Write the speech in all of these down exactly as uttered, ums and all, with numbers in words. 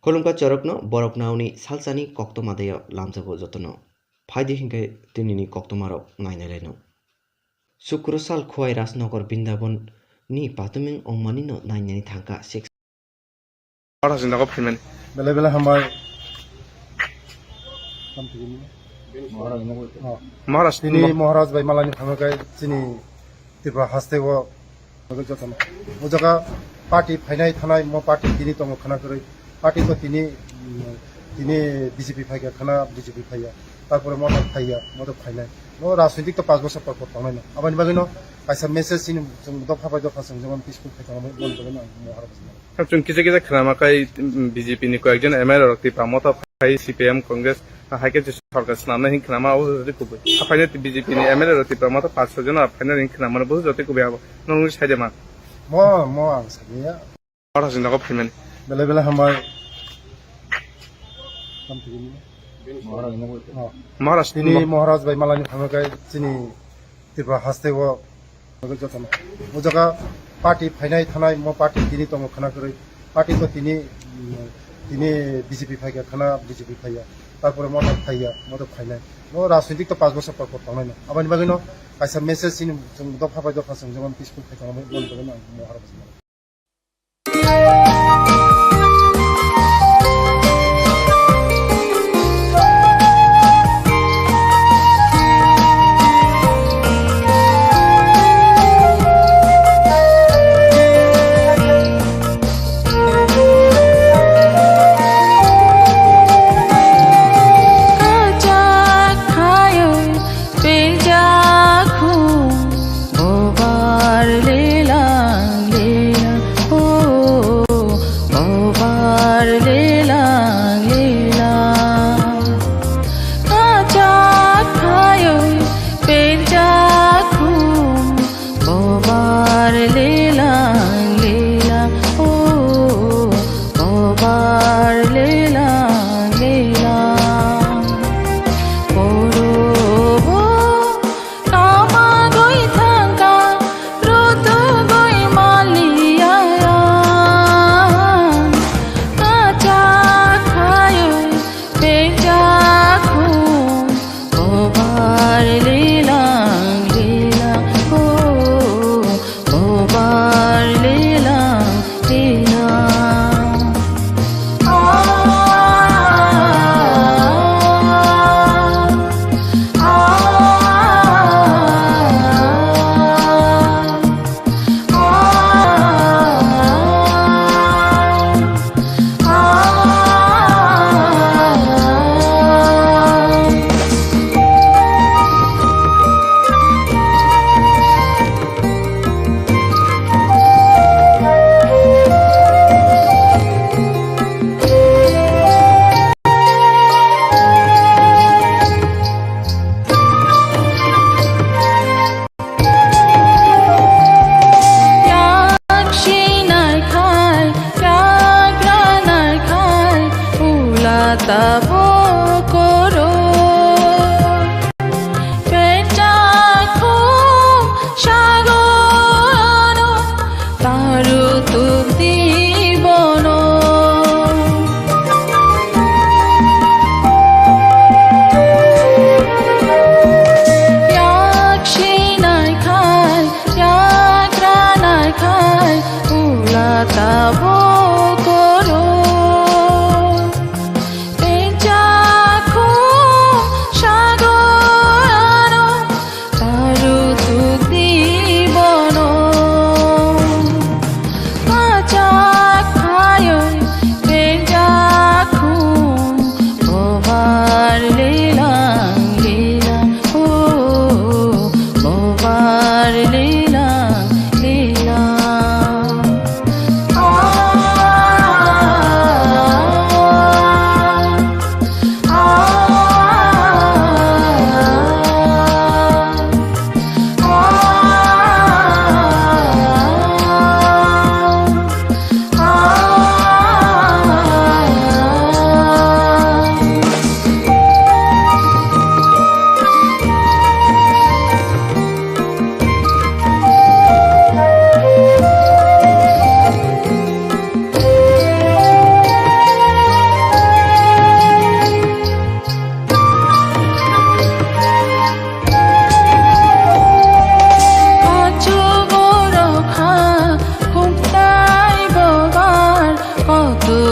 Khulumkha chorokno borok nauni salsani koktoma daya lamjago jotono. Phaidi hinkhe tinini koktomarok nainailaino. Sukro sal Khowai Rajnagar Brindaban ni patuming ongmanino nainani thangkha Sheikh. Oro Rajnagar phaimani. Belai belai hambai. Maharaj. Tini Maharaj bai malani phangno kai chini Tripura haste o jotono. O jaga party phainai thanai mo party tini tongo khana kwrwi. Party ko tini, mm, tini B J P phaikha khana B J P phaiya. Tarpore motor phaiya, motor phainai. No rajnitik to panch bosor por por tongnai no. Aboni bagwi no kaisa message chini chwng dopha bai dopha chwng jemon peaceful khai tongnai, boni bagwi no ang mohor bwsajak. Chwng kisa kisa khwnama kai, mm, B J P ni koyekjon M L A rok Tipra Motha phai C P I M Congress, ah, hai khe je sorkar swnamnai hin khwnama abo jodi kubui. Aphaina B J P ni M L A rok Tipra Motha panch soi jon aphaina hin khwnama bo jodi kubui abo. Nong sai de ma. Mo, mo ang sani ya. Oro Rajnagar phaimani. Belai belai hambai. Maharaj. Tini Maharaj bai malani phangno kai chini Tripura haste o jotono. O jaga party phainai thanai mo party tini tongo khana kwrwi. Party ko tini, mm, tini B J P phaikha khana B J P phaiya. Tarpore motor phaiya, motor phainai. No rajnitik to panch bosor por por tongnai no. Aboni bagwi no kaisa message chini chwng dopha bai dopha chwng jemon peaceful khai tongnai, boni bagwi no ang mohor bwsajak. Pejak hum, bobar lelang lelang, oh, bobar lelang lelang. Kachak khayo, pejak hum, bobar lelang lelang, oh, bobar lelang lelang. Oro bo Tama goi thangka, rutu goi maliya. Kacha khayo, pecha khum, bobar lelang lelang, oh, bobar lelang lelang. Yak sinai khai, yak ranai khai, ula tabo koro. Peta khum sagono, taru tuk di bono. Yak sinai khai, yak ranai khai, ula tabo koro. Peta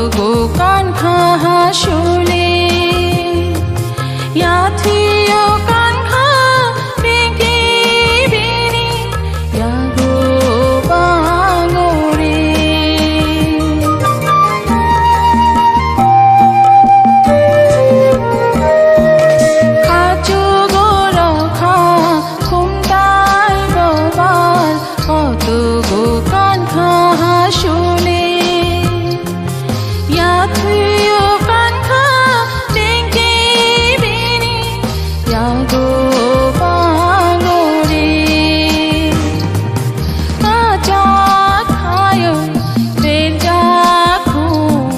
Kotogo kankha ha sule, yathwio kankha bini bini, yago bangori. Khachugo rokha khumtai bobar, kotogo kankha ha sule. Yathwio kankha bini bini, yago bangori. Kachak khayo berjak khum,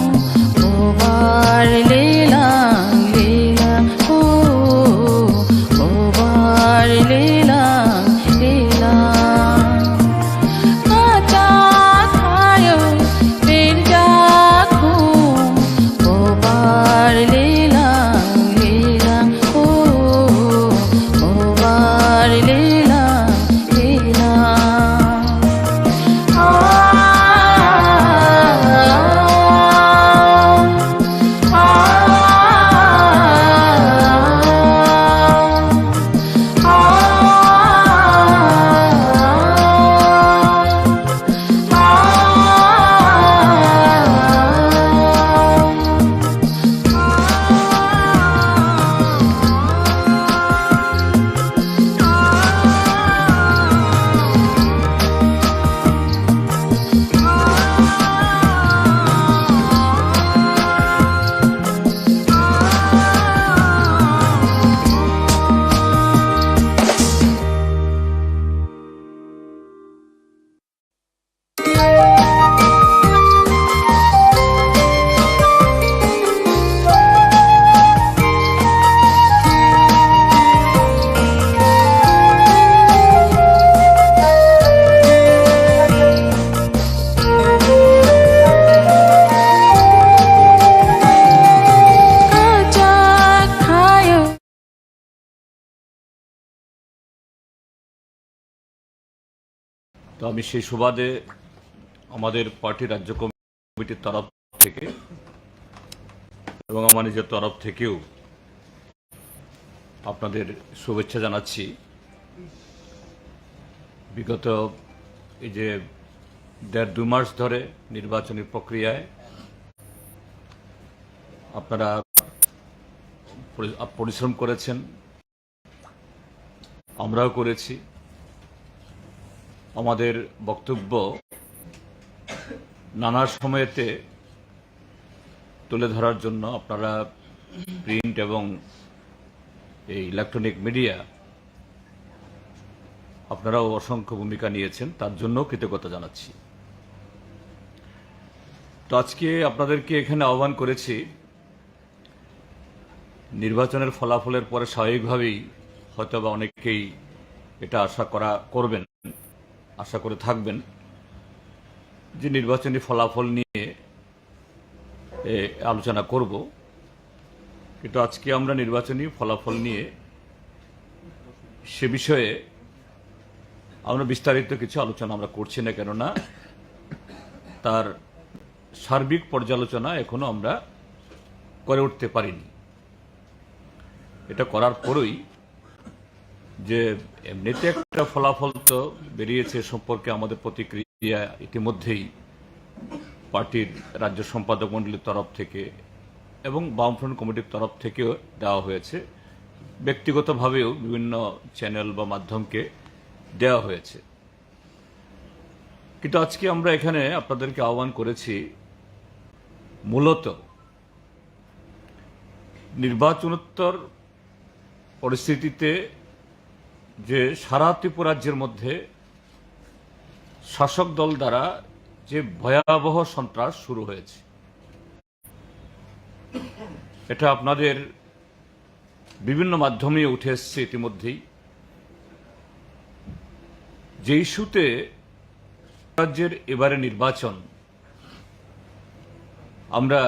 bobar lelang lelang, o bobar lelang lelang. Kachak khayo berjak khum, bobar lelang lelang, o bobar lelang lelang. তো আমি সেই সুবাদে আমাদের পার্টি রাজ্য কমিটির তরফ থেকে এবং আমার নিজের তরফ থেকেও আপনাদের শুভেচ্ছা জানাচ্ছি। বিগত এই যে দেড় দুই মাস ধরে নির্বাচনী প্রক্রিয়ায় আপনারা পরি-, পরিশ্রম করেছেন, আমরাও করেছি। আমাদের বক্তব্য নানা সময়তে তুলে ধরার জন্য আপনারা প্রিন্ট এবং এই ইলেকট্রনিক মিডিয়া, আপনারাও অসংখ্য ভূমিকা নিয়েছেন, তার জন্য কৃতজ্ঞতা জানাচ্ছি। তো আজকে আপনাদেরকে এখানে আহ্বান করেছি, নির্বাচনের ফলাফলের পরে স্বাভাবিকভাবেই হয়তোবা অনেকেই এটা আশা করা করবেন, আশা করে থাকবেন যে নির্বাচনী ফলাফল নিয়ে, এ, আলোচনা করব। কিন্তু আজকে আমরা নির্বাচনী ফলাফল নিয়ে সে বিষয়ে আমরা বিস্তারিত কিছু আলোচনা আমরা করছি না, কেননা তার সার্বিক পর্যালোচনা এখনো আমরা করে উঠতে পারিনি। এটা করার পরেই যে এমনিতে একটা ফলাফল তো বেরিয়েছে, সম্পর্কে আমাদের প্রতিক্রিয়া ইতিমধ্যেই পার্টির রাজ্য সম্পাদক মণ্ডলীর তরফ থেকে এবং বামফ্রন্ট কমিটির তরফ থেকেও দেওয়া হয়েছে, ব্যক্তিগতভাবেও বিভিন্ন চ্যানেল বা মাধ্যমকে দেওয়া হয়েছে। কিন্তু আজকে আমরা এখানে আপনাদেরকে আহ্বান করেছি মূলত নির্বাচনোত্তর পরিস্থিতিতে যে সারা ত্রিপুরা রাজ্যের মধ্যে শাসক দল দ্বারা যে ভয়াবহ সন্ত্রাস শুরু হয়েছে, এটা আপনাদের বিভিন্ন মাধ্যমে উঠে এসছে ইতিমধ্যেই। যে ইস্যুতে রাজ্যের এবারে নির্বাচন, আমরা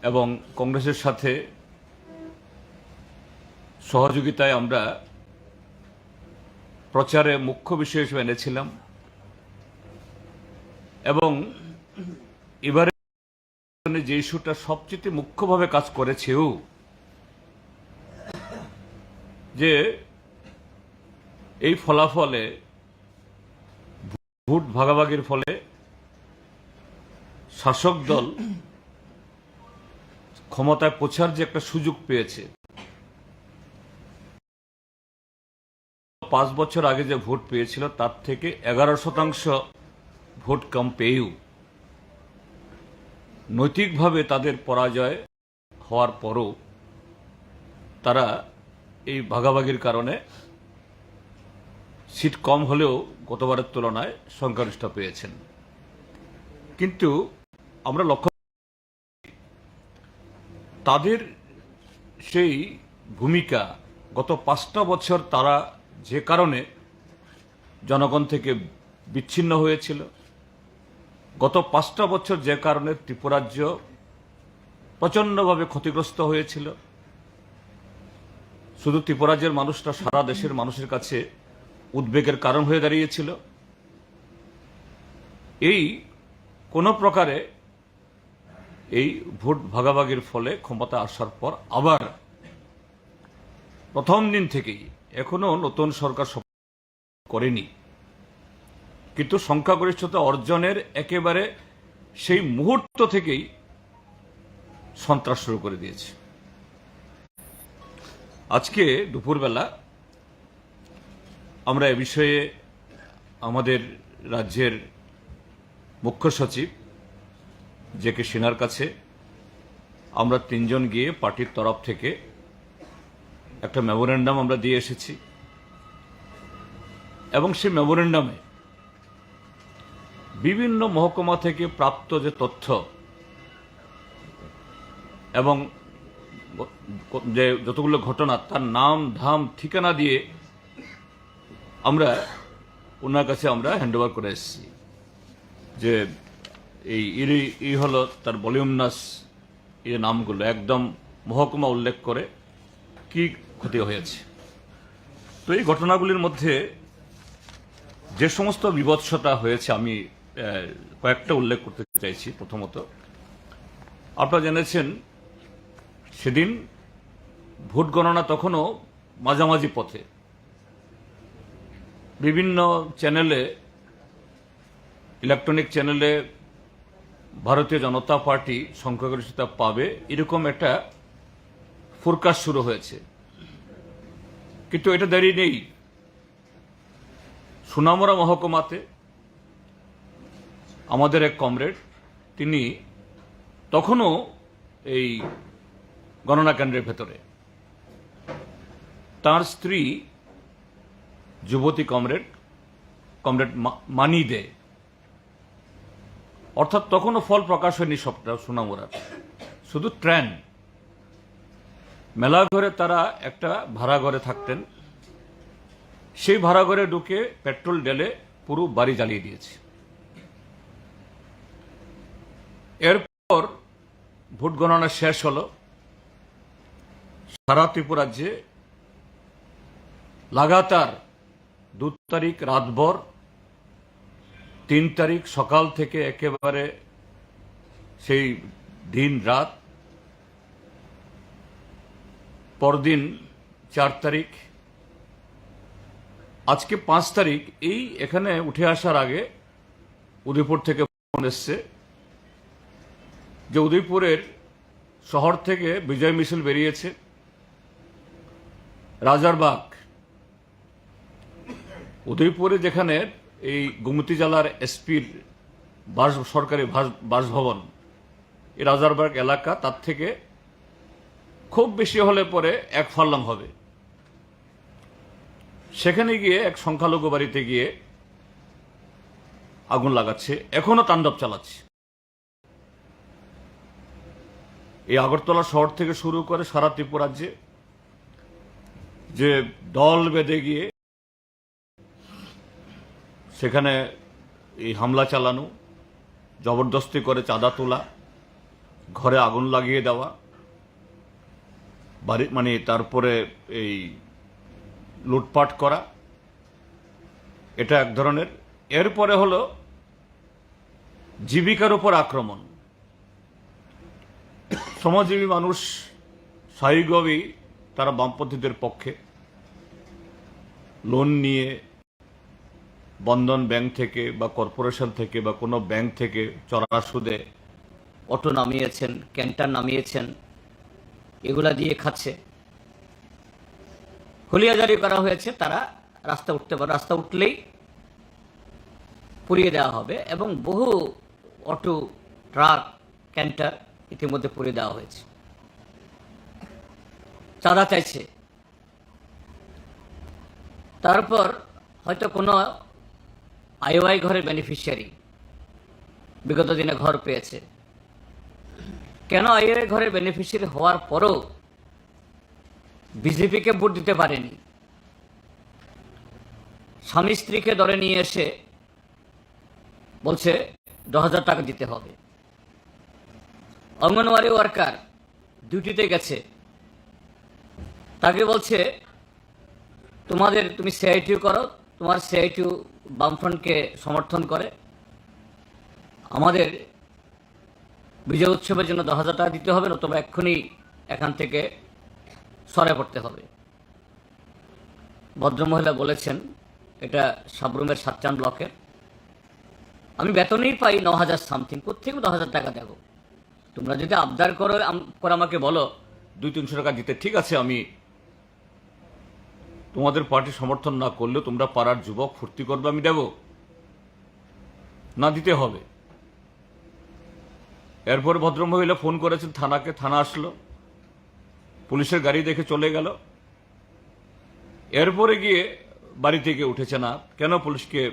এবং কংগ্রেসের সাথে সহযোগিতায় আমরা প্রচারে মুখ্য বিষয় হিসেবে এনেছিলাম এবং এবারে যে ইস্যুটা সবচেয়ে মুখ্যভাবে কাজ করেছেও, যে এই ফলাফলে, ভোট ভাগাভাগির ফলে শাসক দল ক্ষমতায় পৌঁছার যে একটা সুযোগ পেয়েছে, পাঁচ বছর আগে যে ভোট পেয়েছিল, তার থেকে এগারো শতাংশ ভোট কম পেয়েও নৈতিকভাবে তাদের পরাজয় হওয়ার পরও তারা এই ভাগাভাগির কারণে সিট কম হলেও গতবারের তুলনায় সংখ্যাগরিষ্ঠ পেয়েছেন। কিন্তু আমরা লক্ষ্য, তাদের সেই ভূমিকা, গত পাঁচটা বছর তারা যে কারণে জনগণ থেকে বিচ্ছিন্ন হয়েছিল, গত পাঁচটা বছর যে কারণে ত্রিপুরাজ্য প্রচণ্ডভাবে ক্ষতিগ্রস্ত হয়েছিল, শুধু ত্রিপুরাজ্যের মানুষ না, সারা দেশের মানুষের কাছে উদ্বেগের কারণ হয়ে দাঁড়িয়েছিল। এই কোনো প্রকারে এই ভোট ভাগাভাগির ফলে ক্ষমতা আসার পর আবার প্রথম দিন থেকেই, এখনো নতুন সরকার শপথ করেনি, কিন্তু সংখ্যাগরিষ্ঠতা অর্জনের একেবারে সেই মুহূর্ত থেকেই সন্ত্রাস শুরু করে দিয়েছে। আজকে দুপুরবেলা আমরা এ বিষয়ে আমাদের রাজ্যের মুখ্য সচিব জে কে সিনহার কাছে আমরা তিনজন গিয়ে পার্টির তরফ থেকে একটা মেমোরেন্ডাম আমরা দিয়ে এসেছি, এবং সেই মেমোরেন্ডামে বিভিন্ন মহকুমা থেকে প্রাপ্ত যে তথ্য এবং যে যতগুলো ঘটনা, তার নাম ধাম ঠিকানা দিয়ে আমরা ওনার কাছে আমরা হ্যান্ড ওভার করে এসেছি। যে এই ইরি ই হলো তার ভলিউমনাস, এই নামগুলো একদম মহকুমা উল্লেখ করে কি ক্ষতি হয়েছে। তো এই ঘটনাগুলির মধ্যে যে সমস্ত বিভৎসতা হয়েছে, আমি আহ, কয়েকটা উল্লেখ করতে চাইছি। প্রথমত, আপনারা জেনেছেন, সেদিন ভোট গণনা তখনও মাঝামাঝি পথে, বিভিন্ন চ্যানেলে, ইলেকট্রনিক চ্যানেলে ভারতীয় জনতা পার্টি সংখ্যাগরিষ্ঠতা পাবে, এরকম একটা ফোরকাস্ট শুরু হয়েছে। কিন্তু এটা দেরি নেই, সোনামুড়া মহকুমাতে আমাদের এক কমরেড, তিনি তখনও এই গণনা কেন্দ্রের ভেতরে। তার স্ত্রী যুবতী কমরেড, কমরেড মা-, মানি দে, অর্থাৎ তখনও ফল প্রকাশ হয়নি সবটা সোনামুড়ার, শুধু ট্রেন। মেলাঘরে তারা একটা ভাড়া ঘরে থাকতেন, সেই ভাড়া ঘরে ঢুকে পেট্রোল ঢেলে পুরো বাড়ি জ্বালিয়ে দিয়েছে। এরপর ভোট গণনা শেষ হলো। সারা ত্রিপুরাজ্যে লাগাতার দু তারিখ রাতভর, তিন তারিখ সকাল থেকে একেবারে সেই দিন রাত, পরদিন চার তারিখ, আজকে পাঁচ তারিখ। এই এখানে উঠে আসার আগে উদয়পুর থেকে ফোন এসছে যে উদয়পুরের শহর থেকে বিজয় মিছিল বেরিয়েছে, রাজারবাগ, উদয়পুরে যেখানে এই গোমতী জেলার এসপির বাস-, সরকারি বাস-, বাসভবন, এই রাজারবাগ এলাকা, তার থেকে খুব বেশি হলে পরে এক ফার্লাং হবে। সেখানে গিয়ে এক সংখ্যালঘু বাড়িতে গিয়ে আগুন লাগাচ্ছে, এখনো তাণ্ডব চালাচ্ছে। এই আগরতলা শহর থেকে শুরু করে সারা ত্রিপুরাজ্যে যে দল বেঁধে গিয়ে সেখানে এই হামলা চালানো, জবরদস্তি করে চাঁদা তোলা, ঘরে আগুন লাগিয়ে দেওয়া, বাড়ি, মানে, তারপরে এই লুটপাট করা, এটা এক ধরনের। এরপরে হলো জীবিকার উপর আক্রমণ। শ্রমজীবী মানুষ স্বাভাবিকভাবেই তারা বামপন্থীদের পক্ষে। লোন নিয়ে বন্ধন ব্যাংক থেকে বা কর্পোরেশন থেকে বা কোনো ব্যাংক থেকে চড়া সুদে অটো নামিয়েছেন, ক্যান্টার নামিয়েছেন, এগুলা দিয়ে খাচ্ছে। হুলিয়া জারি করা হয়েছে, তারা রাস্তা উঠতে পারে, রাস্তা উঠলেই পুড়িয়ে দেওয়া হবে এবং বহু অটো, ট্রাক, ক্যান্টার ইতিমধ্যে পুড়িয়ে দেওয়া হয়েছে। চাঁদা চাইছে। তারপর হয়তো কোনো আইওআই ঘরের বেনিফিশিয়ারি বিগত দিনে ঘর পেয়েছে। কেন আইওআই ঘরের বেনিফিশিয়ারি হওয়ার পরও বিজেপিকে ভোট দিতে পারেনি? স্বামী স্ত্রীকে ধরে নিয়ে এসে বলছে দশ হাজার টাকা দিতে হবে। অঙ্গনওয়াড়ি ওয়ার্কার ডিউটিতে গেছে, তাকে বলছে, "তোমাদের, তুমি সিআইটিউ করো, তোমার সিআইটিউ বামফ্রন্টকে সমর্থন করে, আমাদের বিজয় উৎসবের জন্য দশ হাজার টাকা দিতে হবে, নতুবা এক্ষুনি এখান থেকে সরে পড়তে হবে।" ভদ্রমহিলা বলেছেন, এটা সাব্রুমের সাতচান ব্লকের। "আমি বেতনই পাই ন হাজার সামথিং, কোত্থেকে দশ হাজার টাকা দেবো? তোমরা যদি আবদার করো, আম-, করে আমাকে বলো দুই তিনশো টাকা দিতে, ঠিক আছে, আমি তোমাদের পার্টি সমর্থন না করলেও তোমরা পাড়ার যুবক ফুর্তি করবে, আমি দেবো, না দিতে হবে।" এরপর ভদ্রমহিলা ফোন করেছেন থানাকে, থানা আসলো, পুলিশের গাড়ি দেখে চলে গেল। এরপরে গিয়ে বাড়ি থেকে উঠেছে না, কেন পুলিশকে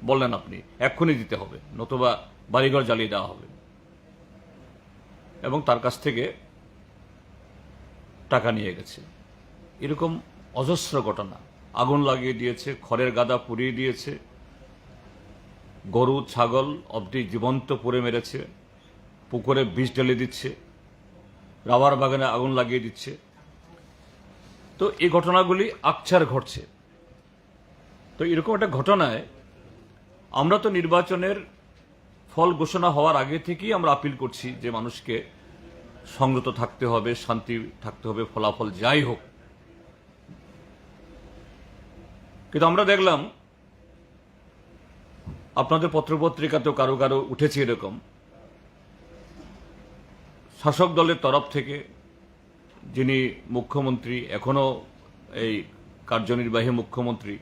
বললেন আপনি, এক্ষুনি দিতে হবে, নতুবা বাড়িঘর জ্বালিয়ে দেওয়া হবে। এবং তার কাছ থেকে টাকা নিয়ে গেছে। এরকম অজস্র ঘটনা। আগুন লাগিয়ে দিয়েছে, খড়ের গাদা পুড়িয়ে দিয়েছে, গরু ছাগল অবধি জীবন্ত পুড়ে মেরেছে, পুকুরে বিষ ঢেলে দিচ্ছে, রাবার বাগানে আগুন লাগিয়ে দিচ্ছে। তো এই ঘটনাগুলি আকছার ঘটছে। তো এরকম একটা ঘটনায় আমরা তো নির্বাচনের ফল ঘোষণা হওয়ার আগে থেকেই আমরা আপিল করছি যে মানুষকে সংযত থাকতে হবে, শান্তি থাকতে হবে, ফলাফল যাই হোক। কিন্তু আমরা দেখলাম আপনাদের পত্রপত্রিকাতেও কারো কারো উঠেছে এরকম, শাসক দলের তরফ থেকে যিনি মুখ্যমন্ত্রী, এখনও এই কার্যনির্বাহী মুখ্যমন্ত্রী,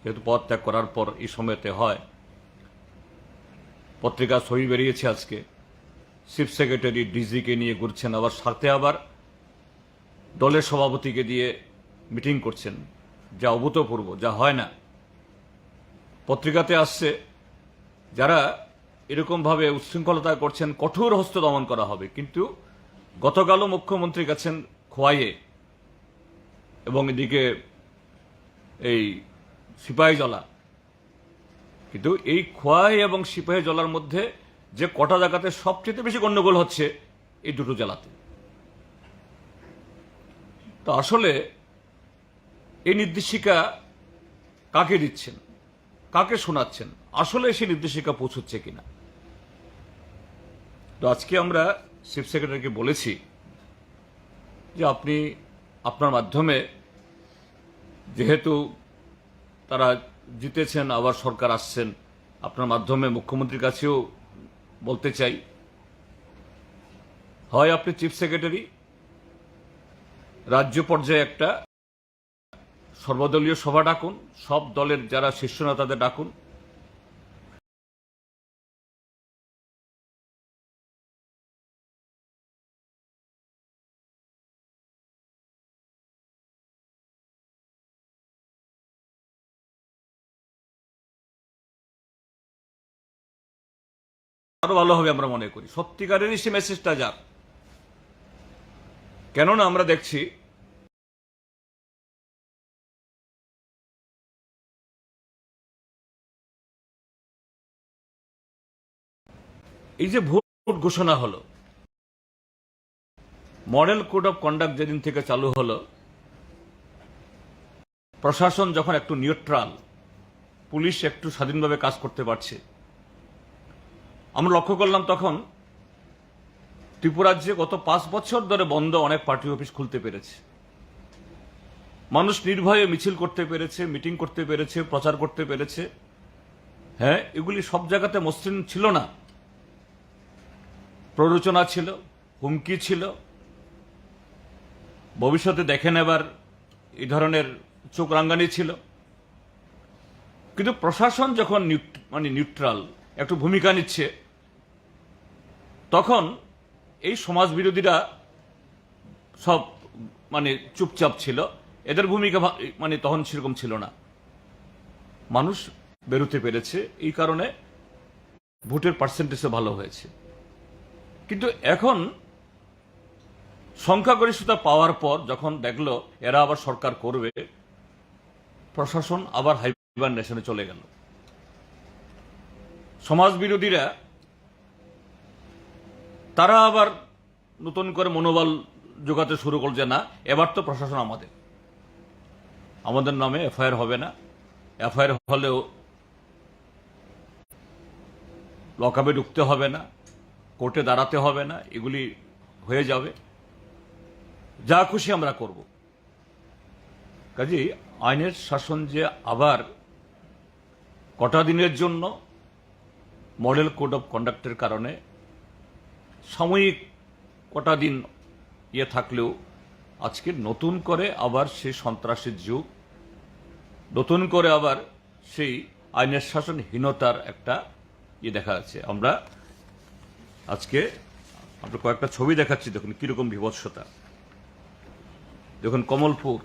যেহেতু পদত্যাগ করার পর এই সময়তে হয়, পত্রিকা ছবি বেরিয়েছে আজকে, চিফ সেক্রেটারি ডিজিকে নিয়ে ঘুরছেন, আবার সাথে আবার দলের সভাপতিকে দিয়ে মিটিং করছেন, যা অভূতপূর্ব, যা হয় না। পত্রিকাতে আসছে, যারা এরকমভাবে উচ্ছৃঙ্খলতা করছেন, কঠোর হস্তে দমন করা হবে। কিন্তু গতকালও মুখ্যমন্ত্রী গেছেন খোয়াইয়ে এবং এদিকে এই সিপাহীজলা। কিন্তু এই খোয়াই এবং সিপাহীজলার মধ্যে যে কটা জায়গাতে সবচেয়ে বেশি গণ্ডগোল হচ্ছে, এই দুটো জেলাতে। তো আসলে এই নির্দেশিকা কাকে দিচ্ছেন, কাকে শোনাচ্ছেন, আসলে সেই নির্দেশিকা পৌঁছচ্ছে কিনা? তো আজকে আমরা চিফ সেক্রেটারিকে বলেছি যে আপনি, আপনার মাধ্যমে, যেহেতু তারা জিতেছেন, আবার সরকার আসছেন, আপনার মাধ্যমে মুখ্যমন্ত্রীর কাছেও বলতে চাই, হয় আপনি চিফ সেক্রেটারি, রাজ্য পর্যায়ে একটা সর্বদলীয় সভা ডাকুন, সব দলের যারা শীর্ষ নেতাদের ডাকুন। আরো ভালো হবে আমরা মনে করি, সত্যিকারেরই সে মেসেজটা যাক। কেননা আমরা দেখছি এই যে ভোট ঘোষণা হলো, মডেল কোড অফ কন্ডাক্ট যেদিন থেকে চালু হলো, প্রশাসন যখন একটু নিউট্রাল, পুলিশ একটু স্বাধীনভাবে কাজ করতে পারছে, আমরা লক্ষ্য করলাম তখন ত্রিপুরার যে গত পাঁচ বছর ধরে বন্ধ অনেক পার্টি অফিস খুলতে পেরেছে, মানুষ নির্ভয়ে মিছিল করতে পেরেছে, মিটিং করতে পেরেছে, প্রচার করতে পেরেছে। হ্যাঁ, এগুলি সব জায়গাতে মসৃণ ছিল না, প্ররোচনা ছিল, হুমকি ছিল, ভবিষ্যতে দেখে নেবার এই ধরনের চোখ রাঙানি ছিল। কিন্তু প্রশাসন যখন নিউট-, মানে নিউট্রাল একটু ভূমিকা নিচ্ছে, তখন এই সমাজ বিরোধীরা সব মানে চুপচাপ ছিল, এদের ভূমিকা ভা-, মানে তখন সেরকম ছিল না। মানুষ বেরোতে পেরেছে, এই কারণে ভোটের পার্সেন্টেজও ভালো হয়েছে। কিন্তু এখন সংখ্যাগরিষ্ঠতা পাওয়ার পর যখন দেখলো এরা আবার সরকার করবে, প্রশাসন আবার হাইবারনেশনে চলে গেল। সমাজ বিরোধীরা তারা আবার নতুন করে মনোবল জোগাতে শুরু করল যে না, এবার তো প্রশাসন আমাদের, আমাদের নামে এফআইআর হবে না, এফআইআর হলেও লকআপে ঢুকতে হবে না, কোর্টে দাঁড়াতে হবে না, এগুলি হয়ে যাবে, যা খুশি আমরা করব। কাজেই আইনের শাসন যে আবার কটা দিনের জন্য মডেল কোড অফ কন্ডাক্টের কারণে সাময়িক কটা দিন ইয়ে থাকলেও আজকে নতুন করে আবার সেই সন্ত্রাসের যুগ, নতুন করে আবার সেই আইনের শাসনহীনতার একটা ইয়ে দেখা যাচ্ছে। আমরা আজকে আমরা কয়েকটা ছবি দেখাচ্ছি, দেখুন কীরকম বিভৎসতা। দেখুন কমলপুর,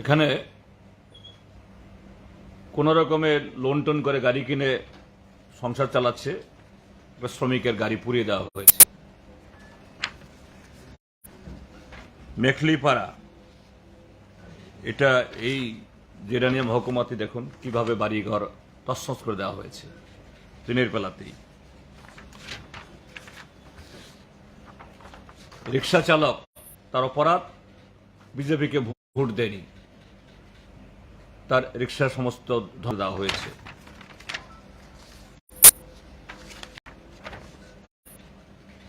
এখানে কোনো রকমে লোন টোন করে গাড়ি কিনে সংসার চালাচ্ছে, একটা শ্রমিকের গাড়ি পুড়িয়ে দেওয়া হয়েছে। মেখলিপাড়া, এটা এই জেরানিয়া মহকুমাতে দেখুন কিভাবে বাড়িঘর তছনছ করে দেওয়া হয়েছে দিনের বেলাতেই। রিক্সা চালক, তার অপরাধ বিজেপিকে ভোট দেয়নি, তার রিক্সা সমস্ত ধরে দেওয়া হয়েছে।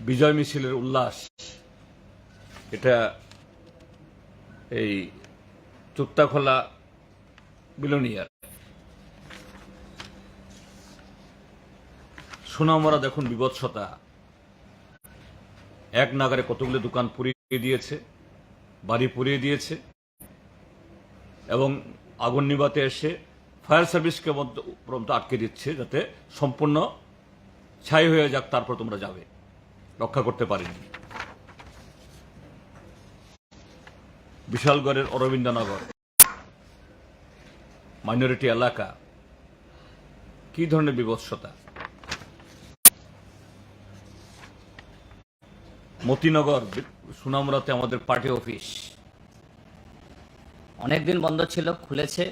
বিজয় মিছিলের উল্লাস, এটা এই চুত্তাখোলা বিলোনিয়ার। সোনামুড়া দেখুন বিভৎসতা, এক নাগাড়ে কতগুলো দোকান পুড়িয়ে দিয়েছে, বাড়ি পুড়িয়ে দিয়েছে এবং আগুন নিভাতে এসে ফায়ার সার্ভিসকে মধ্য-, পর্যন্ত আটকে দিচ্ছে, যাতে সম্পূর্ণ ছাই হয়ে যাক, তারপর তোমরা যাবে, রক্ষা করতে পারেনি। বিশালগড়ের অরবিন্দনগর, মাইনরিটি এলাকা, কি ধরনের বিভৎসতা। মতিনগর, বি-, সোনামুড়াতে আমাদের পার্টি অফিস। অনেকদিন বন্ধ ছিল, খুলেছে।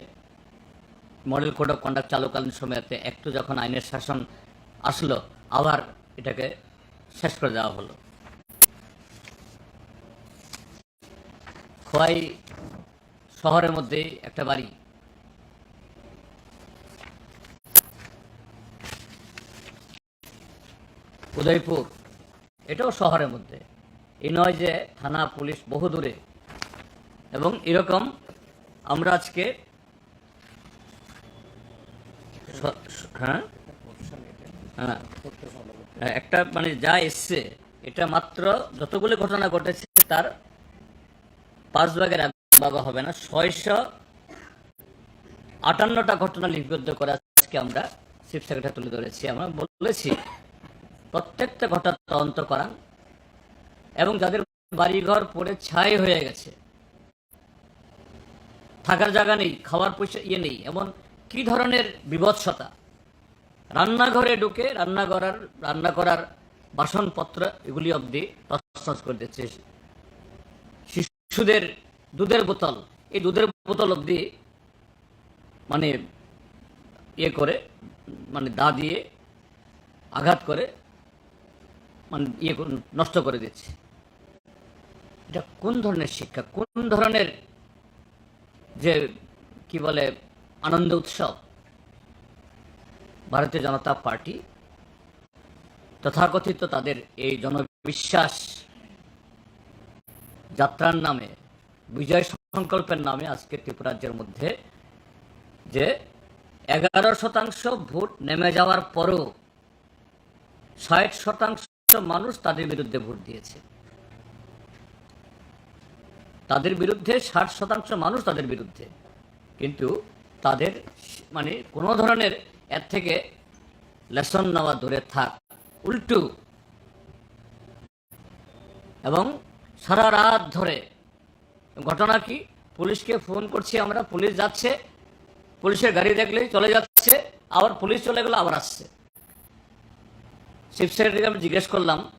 মডেল কোড অফ কন্ডাক্ট চালুকালীন সময়তে একটু যখন আইনের শাসন আসলো, আবার এটাকে শেষ করে দেওয়া হলো। খোয়াই শহরের মধ্যে একটা বাড়ি, উদয়পুর, এটাও শহরের মধ্যে। এই নয় যে থানা পুলিশ বহু দূরে। এবং এরকম আমরা আজকে স-, স-, হ্যাঁ? হ্যাঁ। হ্যাঁ, একটা মানে যা এসছে, এটা মাত্র যতগুলো ঘটনা ঘটেছে তার পাঁচ ভাগের এক ভাগও হবে না। ছয়শো আটান্নটা ঘটনা লিপিবদ্ধ করে আজকে আমরা চিফ সেক্রেটারি তুলে ধরেছি। আমরা বলেছি প্রত্যেকটা ঘটনা তদন্ত করান এবং যাদের বাড়িঘর পড়ে ছাই হয়ে গেছে, থাকার জায়গা নেই, খাওয়ার পয়সা ইয়ে নেই, এমন কি ধরনের বিভৎসতা। রান্নাঘরে ঢুকে রান্না করার, রান্না করার বাসনপত্র এগুলি অবধি তছনছ করে দিচ্ছে। শিশুদের দুধের বোতল, এই দুধের বোতল অবধি মানে ইয়ে করে, মানে দা দিয়ে আঘাত করে, মানে ইয়ে করে নষ্ট করে দিচ্ছে। এটা কোন ধরনের শিক্ষা, কোন ধরনের যে কি বলে আনন্দ উৎসব? ভারতীয় জনতা পার্টি তথাকথিত তাদের এই জনবিশ্বাস যাত্রার নামে, বিজয় সংকল্পের নামে আজকে ত্রিপুরা রাজ্যের মধ্যে যে এগারো শতাংশ ভোট নেমে যাওয়ার পরও ষাট শতাংশ মানুষ তাদের বিরুদ্ধে ভোট দিয়েছে। তাদের বিরুদ্ধে, ষাট শতাংশ মানুষ তাদের বিরুদ্ধে। কিন্তু তাদের, মানে, কোনো ধরনের এর থেকে লেসন নেওয়া দূরে থাক, উল্টো। এবং সারা রাত ধরে ঘটনা কি, পুলিশকে ফোন করছি আমরা, পুলিশ যাচ্ছে, পুলিশের গাড়ি দেখলেই চলে যাচ্ছে, আবার পুলিশ চলে গেল, আবার আসছে। চিফ সেক্রেটারিকে আমি জিজ্ঞেস করলাম,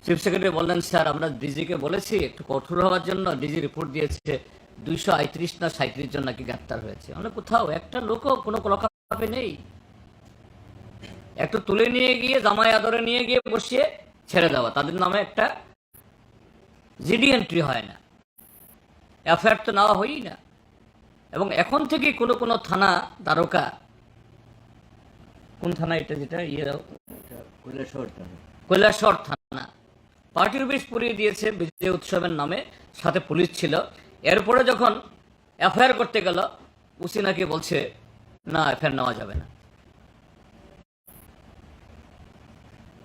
চিফ সেক্রেটারি বললেন, "স্যার, আমরা ডিজিকে বলেছি একটু কঠোর হওয়ার জন্য, ডিজি রিপোর্ট দিয়েছে দুইশো আটত্রিশ না সাঁইত্রিশ জন নাকি গ্রেপ্তার হয়েছে।" মানে, কোথাও একটা লোকও কোনো কলকাপে নেই। একটু তুলে নিয়ে গিয়ে, জামাই আদরে নিয়ে গিয়ে বসিয়ে ছেড়ে দেওয়া, তাদের নামে একটা জিডি এন্ট্রি হয় না, এফআইআর তো নেওয়া হয়ই না। এবং এখন থেকে কোনো কোনো থানা দারোগা, কোন থানা এটা, যেটা ইয়ে, এটা কৈলাসহর থানা। কৈলাসহর থানা, পার্টি অফিস পুড়িয়ে দিয়েছে বিজয় উৎসবের নামে, সাথে পুলিশ ছিল। এরপরে যখন এফআইআর করতে গেল, ওসি নাকি বলছে, "না, এফআইআর নেওয়া যাবে না।"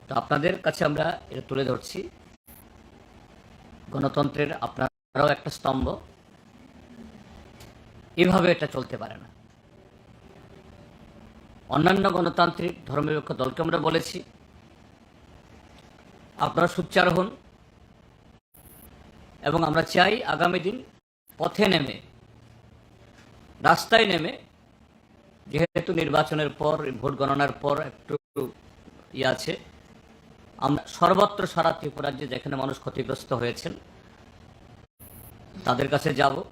তো আপনাদের কাছে আমরা এটা তুলে ধরছি, গণতন্ত্রের আপনারাও একটা স্তম্ভ, এভাবে এটা চলতে পারে না। অন্যান্য গণতান্ত্রিক ধর্মনিরপেক্ষ দলকে আমরা বলেছি, আপনারা সোচ্চার হন, এবং আমরা চাই আগামী দিন পথে নেমে, রাস্তায় নেমে, যেহেতু নির্বাচনের পর, ভোট গণনার পর একটু ইয়ে আছে, আমরা সর্বত্র, সারা ত্রিপুরা রাজ্যে যেখানে মানুষ ক্ষতিগ্রস্ত হয়েছেন, তাদের কাছে যাব,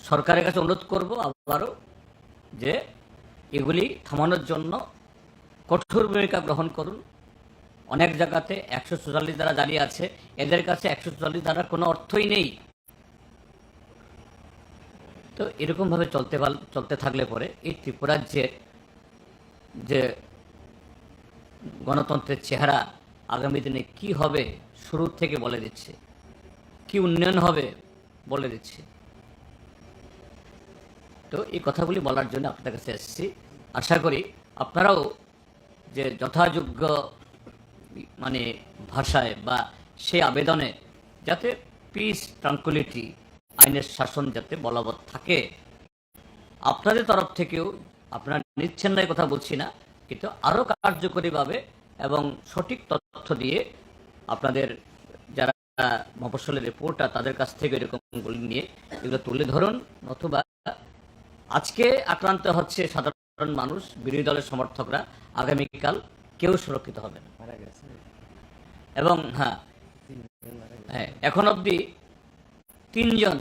সরকারের কাছে অনুরোধ করব আবারও যে এগুলি থামানোর জন্য কঠোর ভূমিকা গ্রহণ করুন। অনেক জায়গাতে একশো চুয়াল্লিশ ধারা জারি আছে, এদের কাছে একশো চুয়াল্লিশ ধারার কোনো অর্থই নেই। তো এরকমভাবে চলতে পার-, চলতে থাকলে পরে এই ত্রিপুরার যে, যে গণতন্ত্রের চেহারা আগামী দিনে কি হবে, শুরু থেকে বলে দিচ্ছে, কি উন্নয়ন হবে বলে দিচ্ছে। তো এই কথাগুলি বলার জন্য আপনাদের কাছে এসেছি। আশা করি আপনারাও যে যথাযোগ্য, মানে, ভাষায় বা সেই আবেদনে যাতে পিস, ট্রাঙ্কুইলিটি, আইনের শাসন যাতে বলবৎ থাকে, আপনাদের তরফ থেকেও, আপনারা নিচ্ছেন না, এই কথা বলছি না, কিন্তু আরও কার্যকরীভাবে এবং সঠিক তথ্য দিয়ে আপনাদের যারা মফস্বলের রিপোর্টার, তাদের কাছ থেকে এরকমগুলি নিয়ে এগুলো তুলে ধরুন, নতুবা আজকে আক্রান্ত হচ্ছে সাধারণ মানুষ, বিরোধী দলের সমর্থকরা, আগামীকাল কেউ সুরক্ষিত হবে না। মারা গেছে। এবং হ্যাঁ, তিনজন মারা গেছে। হ্যাঁ, এখন অবধি তিনজন,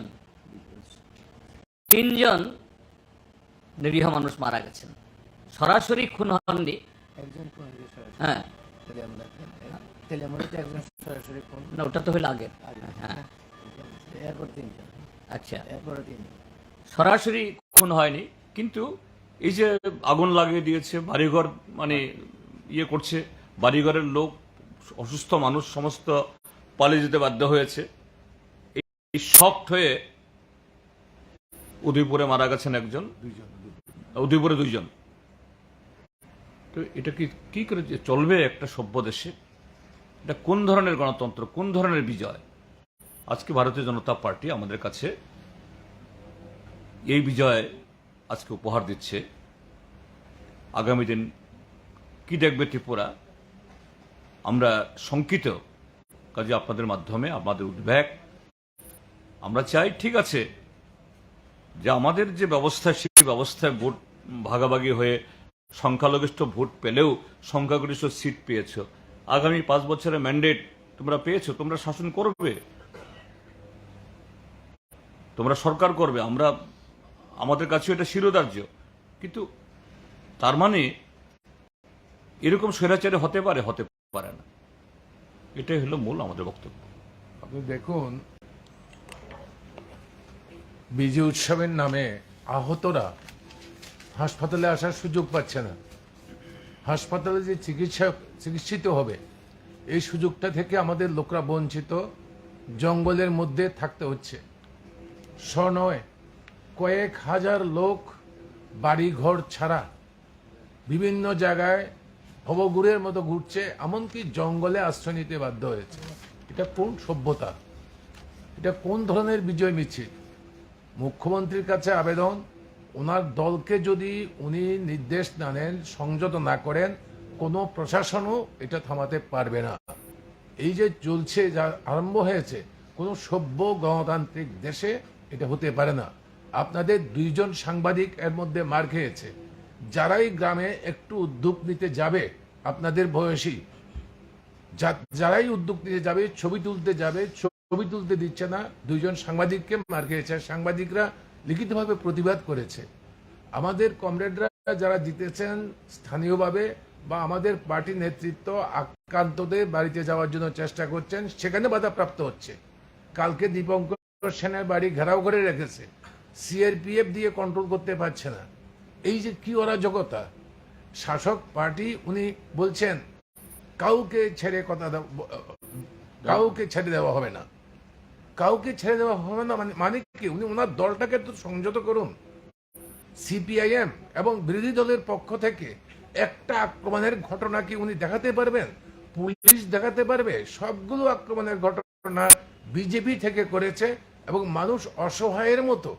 তিনজন নিরীহ মানুষ মারা গেছেন, সরাসরি খুন হননি। একজন খুন হয়েছে সরাসরি। হ্যাঁ। তেলিয়ামুড়াতে, তেলিয়ামুড়াতে একজন সরাসরি খুন। না, ওটা তো হইল আগে। আগে। হ্যাঁ। এরপর তিনজন। আচ্ছা। এরপরও তিনজন। সরাসরি খুন হয়নি, কিন্তু এই যে আগুন লাগিয়ে দিয়েছে, বাড়িঘর, মানে, ইয়ে করছে, বাড়িঘরের লোক, অসুস্থ মানুষ সমস্ত পালিয়ে যেতে বাধ্য হয়েছে। এই শকড হয়ে উদয়পুরে মারা গেছেন একজন। দুইজন। উদয়পুরে দুইজন। তো এটা কি, কি করে যে চলবে একটা সভ্য দেশে? এটা কোন ধরনের গণতন্ত্র, কোন ধরনের বিজয়? আজকে ভারতীয় জনতা পার্টি আমাদের কাছে এই বিজয় আজকে উপহার দিচ্ছে। আগামী দিন কি দেখবে ত্রিপুরা, আমরা শঙ্কিত। কাজে আপনাদের মাধ্যমে আমাদের উদ্বেগ, আমরা চাই, ঠিক আছে, যে আমাদের যে ব্যবস্থা, সেই ব্যবস্থায় ভোট ভাগাভাগি হয়ে সংখ্যালঘিষ্ঠ ভোট পেলেও সংখ্যাগরিষ্ঠ সিট পেয়েছো। আগামী পাঁচ বছরের ম্যান্ডেট তোমরা পেয়েছো, তোমরা শাসন করবে, তোমরা সরকার করবে, আমরা, আমাদের কাছেও এটা শিরোধার্য। কিন্তু তার মানে এরকম স্বৈরাচারী হতে পারে? হতে পারে না। এটাই হলো মূল আমাদের বক্তব্য। আপনি দেখুন, বিজয় উৎসবের নামে আহতরা হাসপাতালে আসার সুযোগ পাচ্ছে না। হাসপাতালে যে চিকিৎসা, চিকিৎসিত হবে, এই সুযোগটা থেকে আমাদের লোকরা বঞ্চিত, জঙ্গলের মধ্যে থাকতে হচ্ছে। শ নয়, কয়েক হাজার লোক বাড়িঘর ছাড়া বিভিন্ন জায়গায় ভবঘুরের মতো ঘুরছে, এমনকি জঙ্গলে আশ্রয় নিতে বাধ্য হয়েছে। এটা কোন সভ্যতা? এটা কোন ধরনের বিজয় মিছিল? মুখ্যমন্ত্রীর কাছে আবেদন, ওনার দলকে যদি উনি নির্দেশ না নেন, সংযত না করেন, কোনো প্রশাসনও এটা থামাতে পারবে না। এই যে চলছে, যা আরম্ভ হয়েছে, কোনো সভ্য গণতান্ত্রিক দেশে এটা হতে পারে না। আপনাদের দুইজন সাংবাদিক এর মধ্যে মার খেয়েছে। যারাই গ্রামে একটু উদ্যোগ নিতে যাবে, আপনাদের বয়সী, যা-, যারাই উদ্যোগ নিতে যাবে, ছবি তুলতে যাবে, ছবি তুলতে দিচ্ছে না, দুইজন সাংবাদিককে মার খেয়েছে। সাংবাদিকরা লিখিতভাবে প্রতিবাদ করেছে। আমাদের কমরেডরা যারা জিতেছেন স্থানীয়ভাবে বা আমাদের পার্টি নেতৃত্ব আক্রান্তদের বাড়িতে যাওয়ার জন্য চেষ্টা করছেন, সেখানে বাধাপ্রাপ্ত হচ্ছে। কালকে দীপঙ্কর সেনার বাড়ি ঘেরাও করে রেখেছে, সিআরপিএফ দিয়ে কন্ট্রোল করতে পারছে না। এই যে কি অরাজকতা! শাসক পার্টি উনি বলছেন কাউকে ছেড়ে কথা দেওয়া, কাউকে ছেড়ে দেওয়া হবে না, কাউকে ছেড়ে দেওয়া হবে না। মানে, মানে কি? উনি ওনার দলটাকে তো সংযত করুন। সিপিআইএম এবং বিরোধী দলের পক্ষ থেকে একটা আক্রমণের ঘটনা কি উনি দেখাতে পারবেন? পুলিশ দেখাতে পারবে? সবগুলো আক্রমণের ঘটনা বিজেপি থেকে করেছে এবং মানুষ অসহায়ের মতো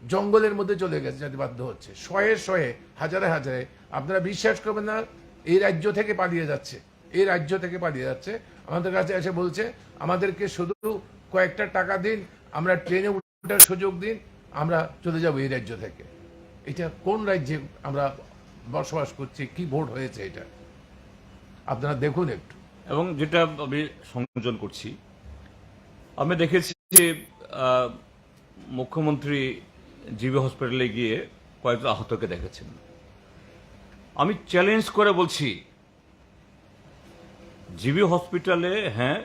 জঙ্গলের মধ্যে চলে গেছে, যেতে বাধ্য হচ্ছে শয়ে শয়ে, হাজারে হাজারে। আপনারা বিশ্বাস করবেন না, এই রাজ্য থেকে পালিয়ে যাচ্ছে, এই রাজ্য থেকে পালিয়ে যাচ্ছে। আমাদের কাছে এসে বলছে, "আমাদেরকে শুধু কয়েকটা টাকা দিন, আমরা ট্রেনে উঠার সুযোগ দিন, আমরা চলে যাব এই রাজ্য থেকে।" এটা কোন রাজ্যে আমরা বসবাস করছি? কি ভোট হয়েছে এটা? আপনারা দেখুন একটু। এবং যেটা আমি সংযোজন করছি, আমি দেখেছি যে, আহ, মুখ্যমন্ত্রী জিবি হসপিটালে গিয়ে কয়েকজন আহতকে দেখেছেন। আমি চ্যালেঞ্জ করে বলছি, জিবি হসপিটালে, হ্যাঁ,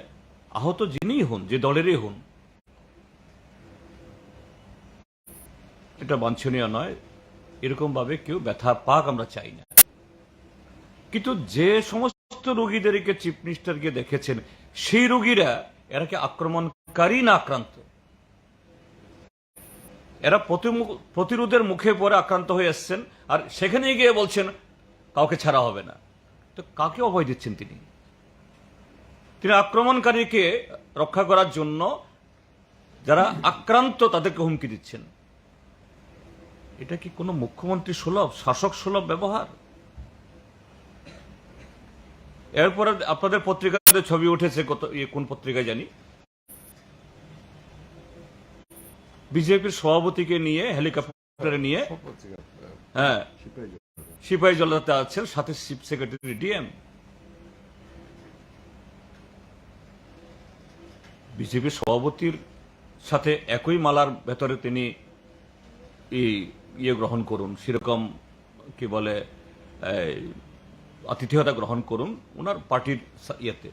আহত যিনিই হন, যে দলেরই হন, এটা বাঞ্ছনীয় নয়। এরকমভাবে কেউ ব্যথা পাক, আমরা চাই না। কিন্তু যে সমস্ত রোগীদেরকে চিফ মিনিস্টার গিয়ে দেখেছেন, সেই রোগীরা, এরা কি আক্রমণকারী না আক্রান্ত? এরা প্রতিমুখ-, প্রতিরোধের মুখে পড়ে আক্রান্ত হয়ে এসছেন, আর সেখানে গিয়ে বলছেন কাউকে ছাড়া হবে না। তো কাকে অভয় দিচ্ছেন তিনি? তিনি আক্রমণকারীকে রক্ষা করার জন্য যারা আক্রান্ত তাদেরকে হুমকি দিচ্ছেন। এটা কি কোনো মুখ্যমন্ত্রী সুলভ, শাসক সুলভ ব্যবহার? এরপরে আপনাদের পত্রিকাতে ছবি উঠেছে, কত, ইয়ে, কোন পত্রিকায় জানি, বিজেপির সভাপতিকে নিয়ে, হেলিকপ্টারে নিয়ে, সব পত্রিকা, আহ, হ্যাঁ, সিপাহী জনতা। সিপাহী জনতা আছেন, সাথে চিফ সেক্রেটারি, ডিএম। বিজেপির সভাপতির সাথে একই মালার ভেতরে তিনি এই ইয়ে গ্রহণ করুন, সেরকম কি বলে, এই, আতিথেয়তা গ্রহণ করুন ওনার পার্টির সা-, ইয়েতে।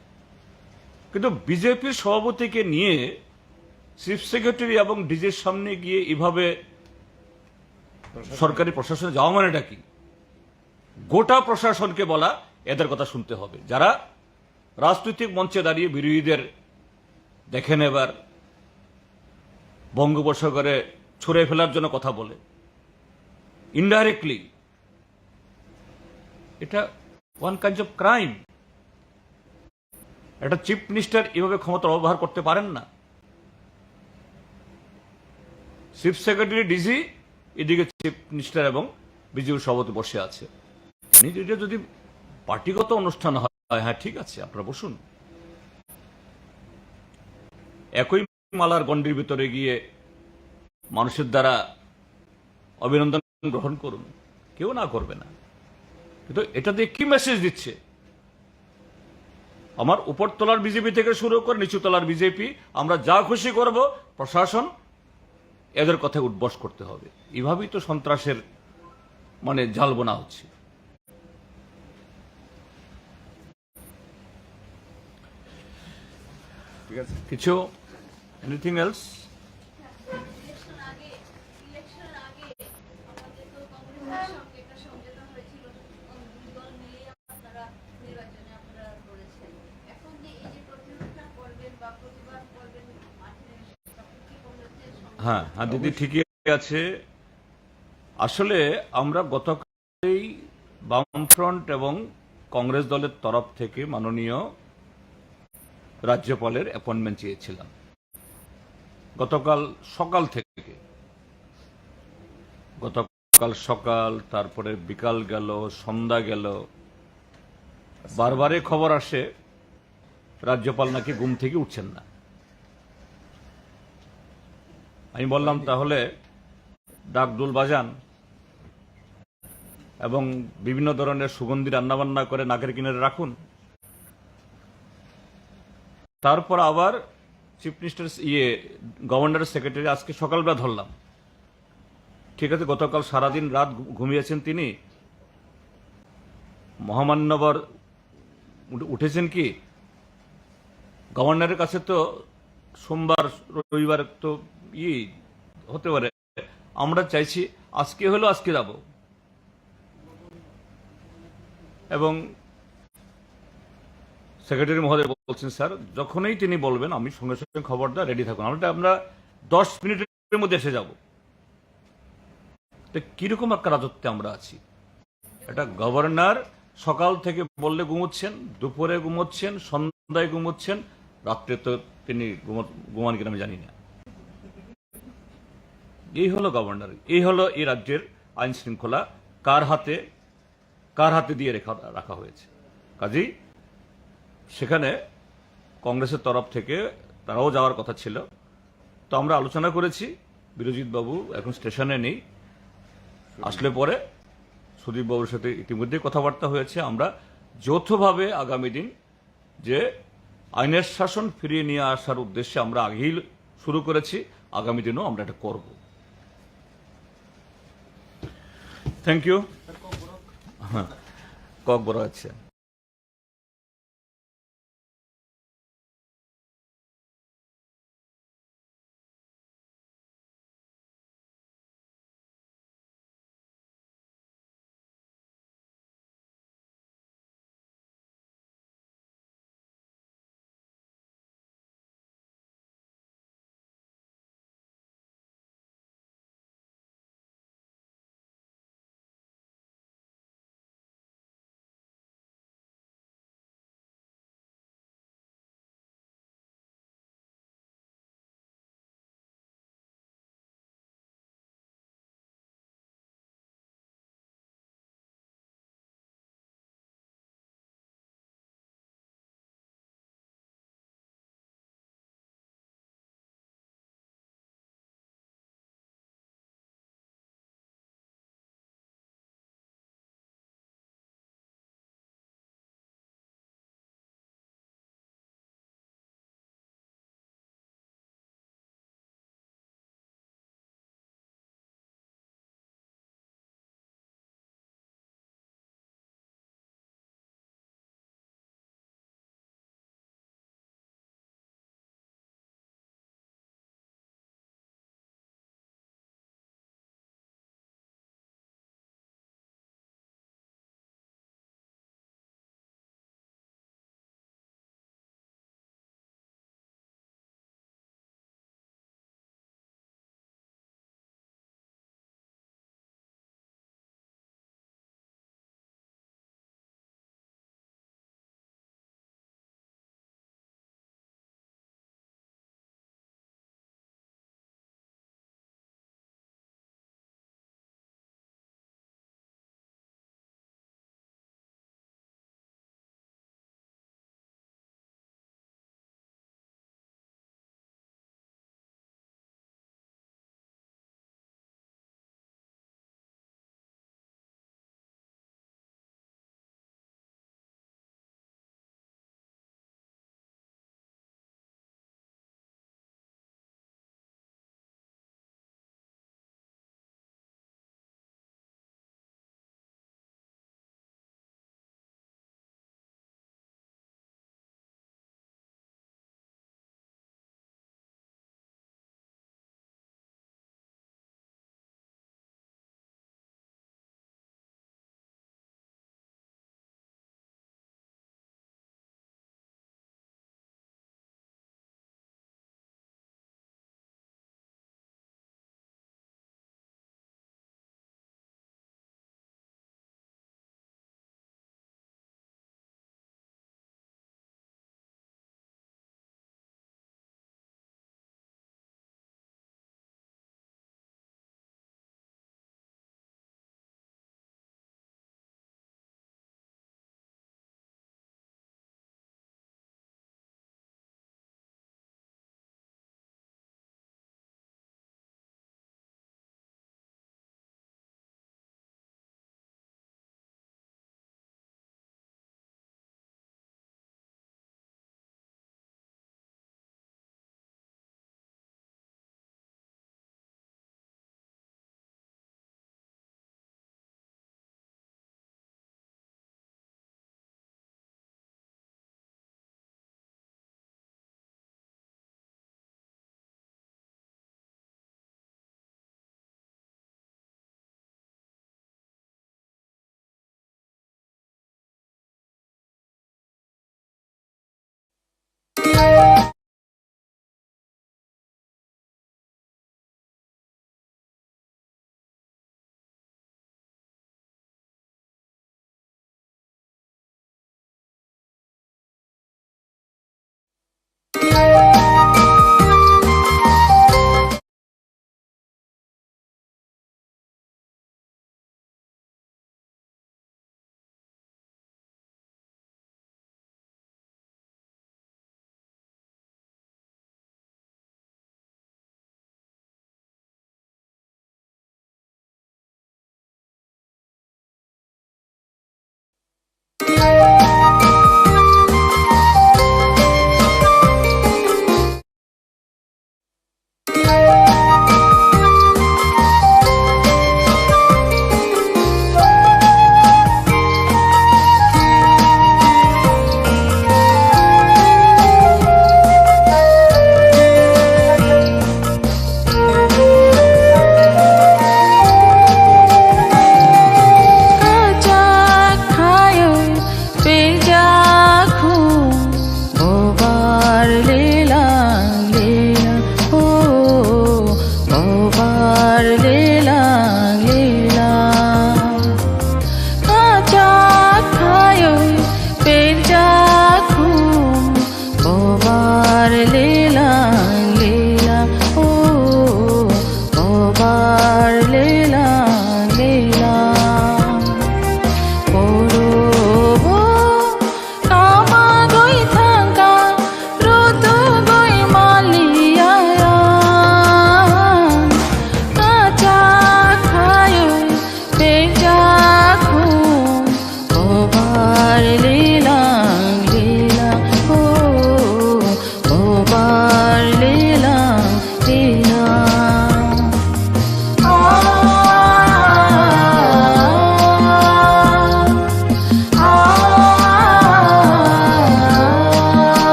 কিন্তু বিজেপির সভাপতিকে নিয়ে চিফ সেক্রেটারি এবং ডিজির সামনে গিয়ে এইভাবে সরকারি প্রশাসনে যাওয়া মানেটা কি? গোটা প্রশাসনকে বলা, এদের কথা শুনতে হবে। যারা রাজনৈতিক মঞ্চে দাঁড়িয়ে বিরোধীদের দেখে নেবার, বঙ্গোপসাগরে ছুঁড়ে ফেলার জন্য কথা বলে, ইনডাইরেক্টলি, এটা ওয়ান কাইন্ড অফ ক্রাইম। একটা চিফ মিনিস্টার এভাবে ক্ষমতার অপব্যবহার করতে পারেন না। চিফ সেক্রেটারি, ডিজি, এদিকে চিফ মিনিস্টার এবং বিজেপি সভাপতি বসে আছে। এটা যদি পার্টিগত অনুষ্ঠান হয়, হ্যাঁ, ঠিক আছে, আপনারা বসুন। একই মালার গণ্ডির ভিতরে গিয়ে মানুষের দ্বারা অভিনন্দন গ্রহণ করুন, কেউ না করবে না। কিন্তু এটা দিয়ে কি মেসেজ দিচ্ছে? আমার উপরতলার বিজেপি থেকে শুরু করে নিচুতলার বিজেপি, আমরা যা খুশি করব, প্রশাসন এদের কথায় উঠবস করতে হবে। এইভাবেই তো সন্ত্রাসের, মানে, জাল বোনা হচ্ছে। ঠিক আছে। কিছু, এনিথিং এলস? ইলেকশন আগে, ইলেকশন আগে আমাদের তো কংগ্রেসের সঙ্গে হ্যাঁ, হ্যাঁ, দিদি, ঠিকই আছে। আসলে আমরা গতকালই বামফ্রন্ট এবং কংগ্রেস দলের তরফ থেকে মাননীয় রাজ্যপালের অ্যাপয়েন্টমেন্ট চেয়েছিলাম গতকাল সকাল থেকে। গতকাল সকাল, তারপরে বিকাল গেল, সন্ধ্যা গেল, বারবারই খবর আসে রাজ্যপাল নাকি ঘুম থেকে উঠছেন না। আমি বললাম, "তাহলে ডাক ডুল বাজান এবং বিভিন্ন ধরনের সুগন্ধি রান্নাবান্না করে নাকের কিনারে রাখুন।" তারপর আবার চিফ মিনিস্টার, ইয়ে, গভর্নরের সেক্রেটারি আজকে সকালবেলা ধরলাম। ঠিক আছে, গতকাল সারাদিন রাত ঘু-, ঘুমিয়েছেন তিনি। মহামান্যবর উঠে-, উঠেছেন কি? গভর্নরের কাছে তো সোমবার, রবিবার তো ই হতে পারে। আমরা চাইছি আজকে হলো আজকে যাব। এবং সেক্রেটারি মহোদয় বলছেন, "স্যার, যখনই তিনি বলবেন, আমি সঙ্গে সঙ্গে খবর দেওয়া রেডি থাকুন।" আমরা, আমরা দশ মিনিটের মধ্যে এসে যাব। তো কিরকম একটা রাজত্বে আমরা আছি? একটা গভর্নর সকাল থেকে বললে ঘুমোচ্ছেন, দুপুরে ঘুমোচ্ছেন, সন্ধ্যায় ঘুমোচ্ছেন, রাত্রে তো তিনি ঘুমো-, ঘুমান কিনা আমি জানি না। এই হলো গভর্নর, এই হলো এই রাজ্যের আইন শৃঙ্খলা কার হাতে, কার হাতে দিয়ে রেখা, রাখা হয়েছে। কাজেই সেখানে কংগ্রেসের তরফ থেকে তারাও যাওয়ার কথা ছিল। তো আমরা আলোচনা করেছি, বিরজিৎ বাবু এখন স্টেশনে নেই, আসলে পরে সুদীপ বাবুর সাথে ইতিমধ্যেই কথাবার্তা হয়েছে। আমরা যৌথভাবে আগামী দিন যে আইনের শাসন ফিরিয়ে নিয়ে আসার উদ্দেশ্যে আমরা আগেই শুরু করেছি, আগামী দিনও আমরা এটা করব। Thank you. হ্যাঁ, ককবরক আছে।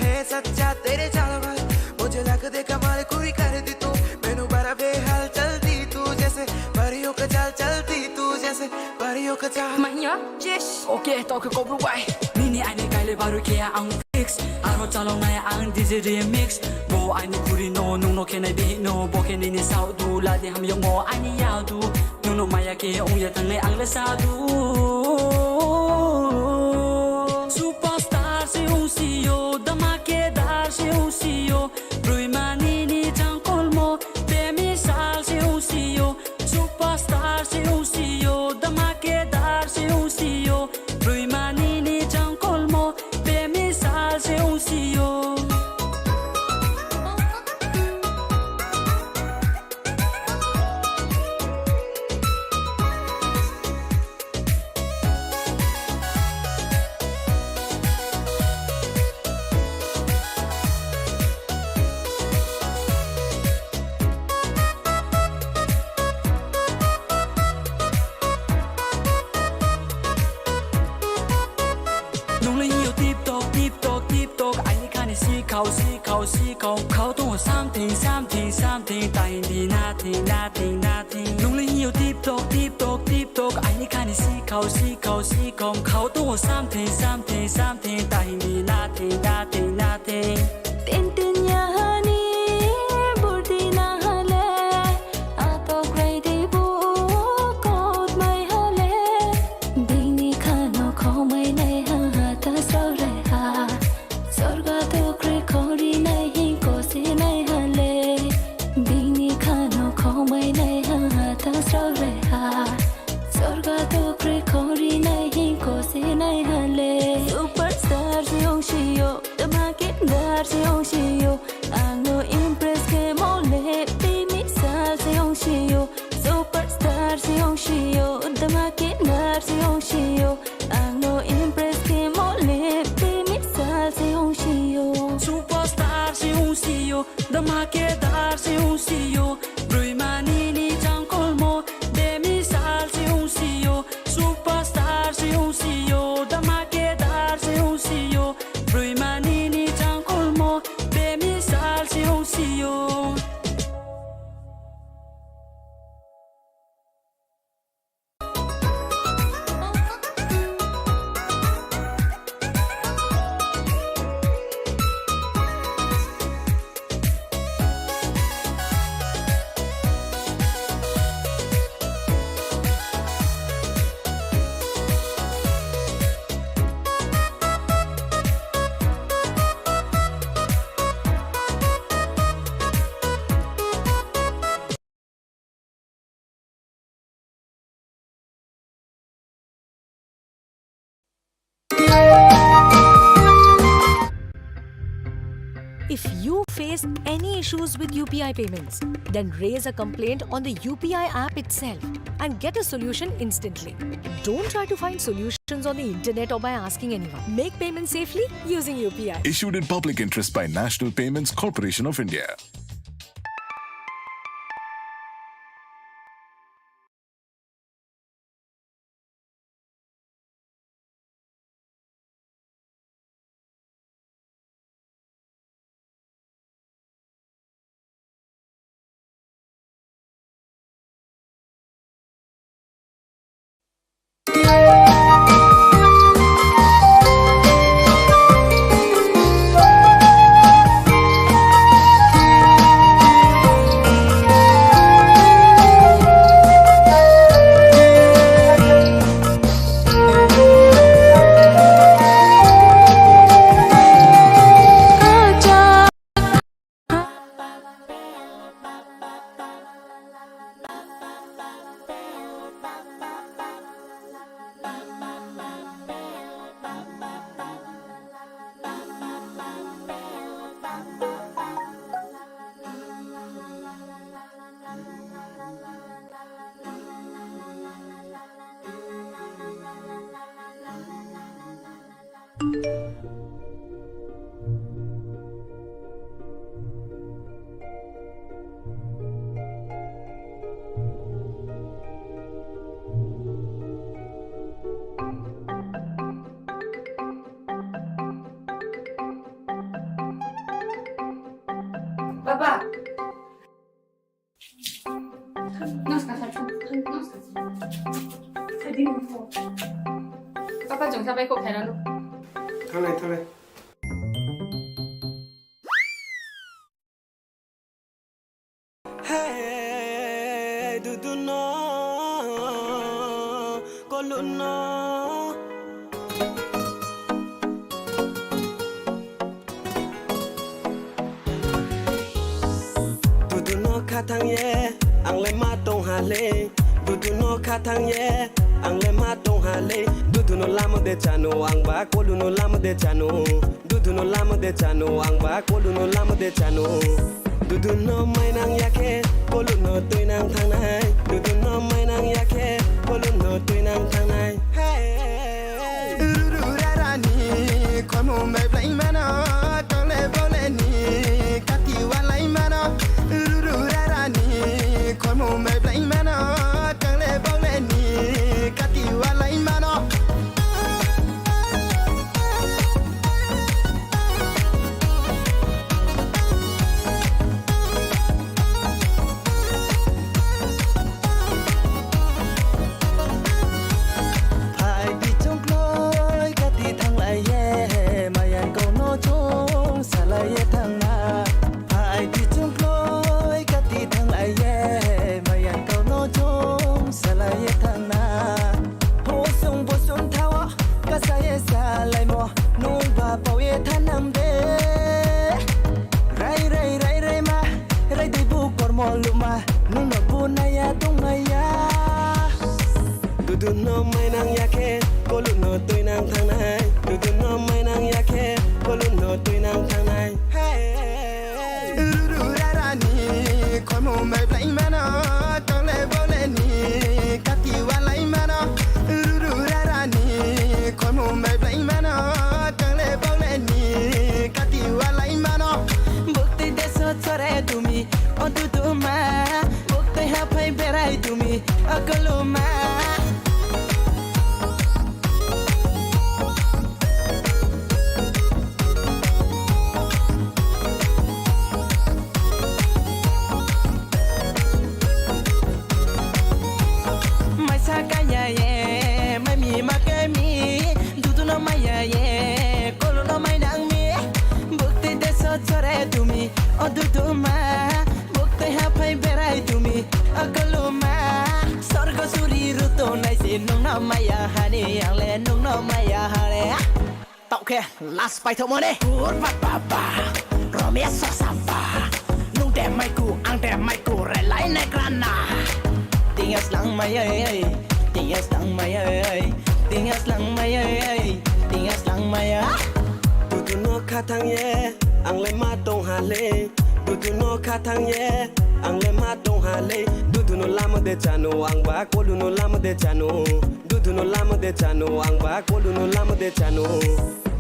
है सच्चा तेरे चाल भाई। मुझे लग दे कमाल कोई कर दी तू। मैनू बड़ा बेहाल चलती तू जैसे परियों का चाल, चलती तू जैसे परियों का चाल। Manya, yes. Okay, tau khe kobru bai. Nini aini kaile baru khe ang fix. Aro chalok nai ang D J remix. Bo aini khuri no, nung no khe nai bihik no. Bo khe nini sao du, ladi ham yong mo aini yao du. Nung no maya khe ong ya thang nai ang le sa du. Superstar se ong si yo, dhamakedar se ong si yo. Brui mani ni jang kolmo, bemisal se ong si yo. Superstar se ong si yo, dhamakedar se ong si yo. Brui mani ni jang kolmo, bemisal se ong si yo. Nung le hiyo tip tok, tip tok, tip tok. Aini khani si khao, si khao, si khao. Khao tongo something, something, something. Tahin di nothing, nothing, nothing. Nung le hiyo tip tok, tip tok, tip tok. Aini khani si khao, si khao, si khao. Khao tongo something, something, something. Tahin di nothing, nothing, nothing. Tin tin ya hani burdi na hale. Atok rai di bu kot mai hale. Bini khano khomai nai ha ta sore ha. Sorga tokre khori nai hin kosi nai hale. Bini khano khomai nai ha ta sore ha. Sorga tokre khori nai hin kosi nai hale. Superstar se ong si yo, dhamakedar se ong si yo. Ang no impress khe mole, bemisal se ong si yo. Superstar se ong si yo, dhamakedar se ong si yo. Ang no impress khe mole, bemisal se ong si yo. Superstar se ong si yo, dhamakedar se ong si yo. Brui mani ni jang kolmo, bemisal se ong si yo. Superstar se ong si yo, dhamakedar se ong si yo. Brui mani ni jang kolmo, bemisal se ong si yo. If you face any issues with U P I payments, then raise a complaint on the U P I app itself and get a solution instantly. Don't try to find solutions on the internet or by asking anyone. Make payments safely using U P I. Issued in public interest by National Payments Corporation of India. Papa. Papa, jwng sabai kok khaina nuk. Thanglai, thanglai. Hey, dudu no, kolu no. Dudu no khathang ye, ang le ma tong ha le. Dudu no khathang ye, ang le ma tong ha le. Dudu no lama de chanu, ang ba kolu no lama de chanu. Dudu no lama de chanu, ang ba kolu no lama de chanu. Dudu no mai nang ya khe, kolu no twi nang thangnai. Dudu no mai nang ya khe, kolu no twi nang thangnai. Hey. Ruru rara ni khomu mai blai mano, tole bole ni kati walai mano. Ruru rara ni khomu mai blai mano, tole bole ni kati walai mano. Phai di chwng kloi kati thanglai ye, mayan kono chwng salai ye thangna. Phai di chwng kloi kati thanglai ye, mayan kono chwng salai ye thangna. Hosung bosung thawa, kasa ye salaimo, nung ba pau ye thanam de. Rai, rai, rai, rai ma, rai dei bu kormo luma, nung no bu naya tong naya. Dudu no mai nang ya khe, kolu no twi nang thangnai. Dudu no mai nang ya khe, kolu no twi nang thangnai. Hey. Ruru rara ni khomu mai blai mano, tole bole ni kati walai mano. Ruru rara ni khomu mai blai mano, tole bole ni kati walai mano. Bukti deso chore tumi, o dudu ma. Bukti haphai berai tumi, o kolu ma. Maisa kaya ye, mai mi ma kai mi, dudu no maya ye, kolu no mai nang mi, bukti deso chore tumi, o dudu ma, bukti haphai berai tumi, o kolu ma, sorgo suri ruto nai se nung no maya hani, ang le nung no maya hare. Tao khe last paithokmani. Kurba baba, romia sosamba. Nung de maiku, ang de maiku, relai nai grana. Tingas lang mai ai, tingas lang mai ai, tingas lang mai ai, tingas lang mai ai. Dudu no khathang ye, ang le ma tong ha le. Dudu no khathang ye, ang le ma tong ha le. Dudu no lama de chanu, ang ba kolu no lama de chanu. Dudu no lama de chanu, ang ba kolu no lama de chanu.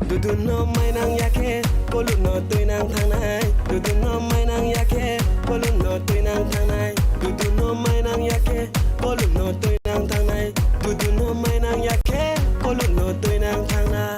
Dudu no mai nang ya khe, kolu no twi nang thangnai. Dudu no mai nang ya khe, kolu no twi nang thangnai. Dudu no mai nang ya khe, kolu no twi nang thangnai. Dudu no mai nang ya khe, kolu no twi nang thangnai.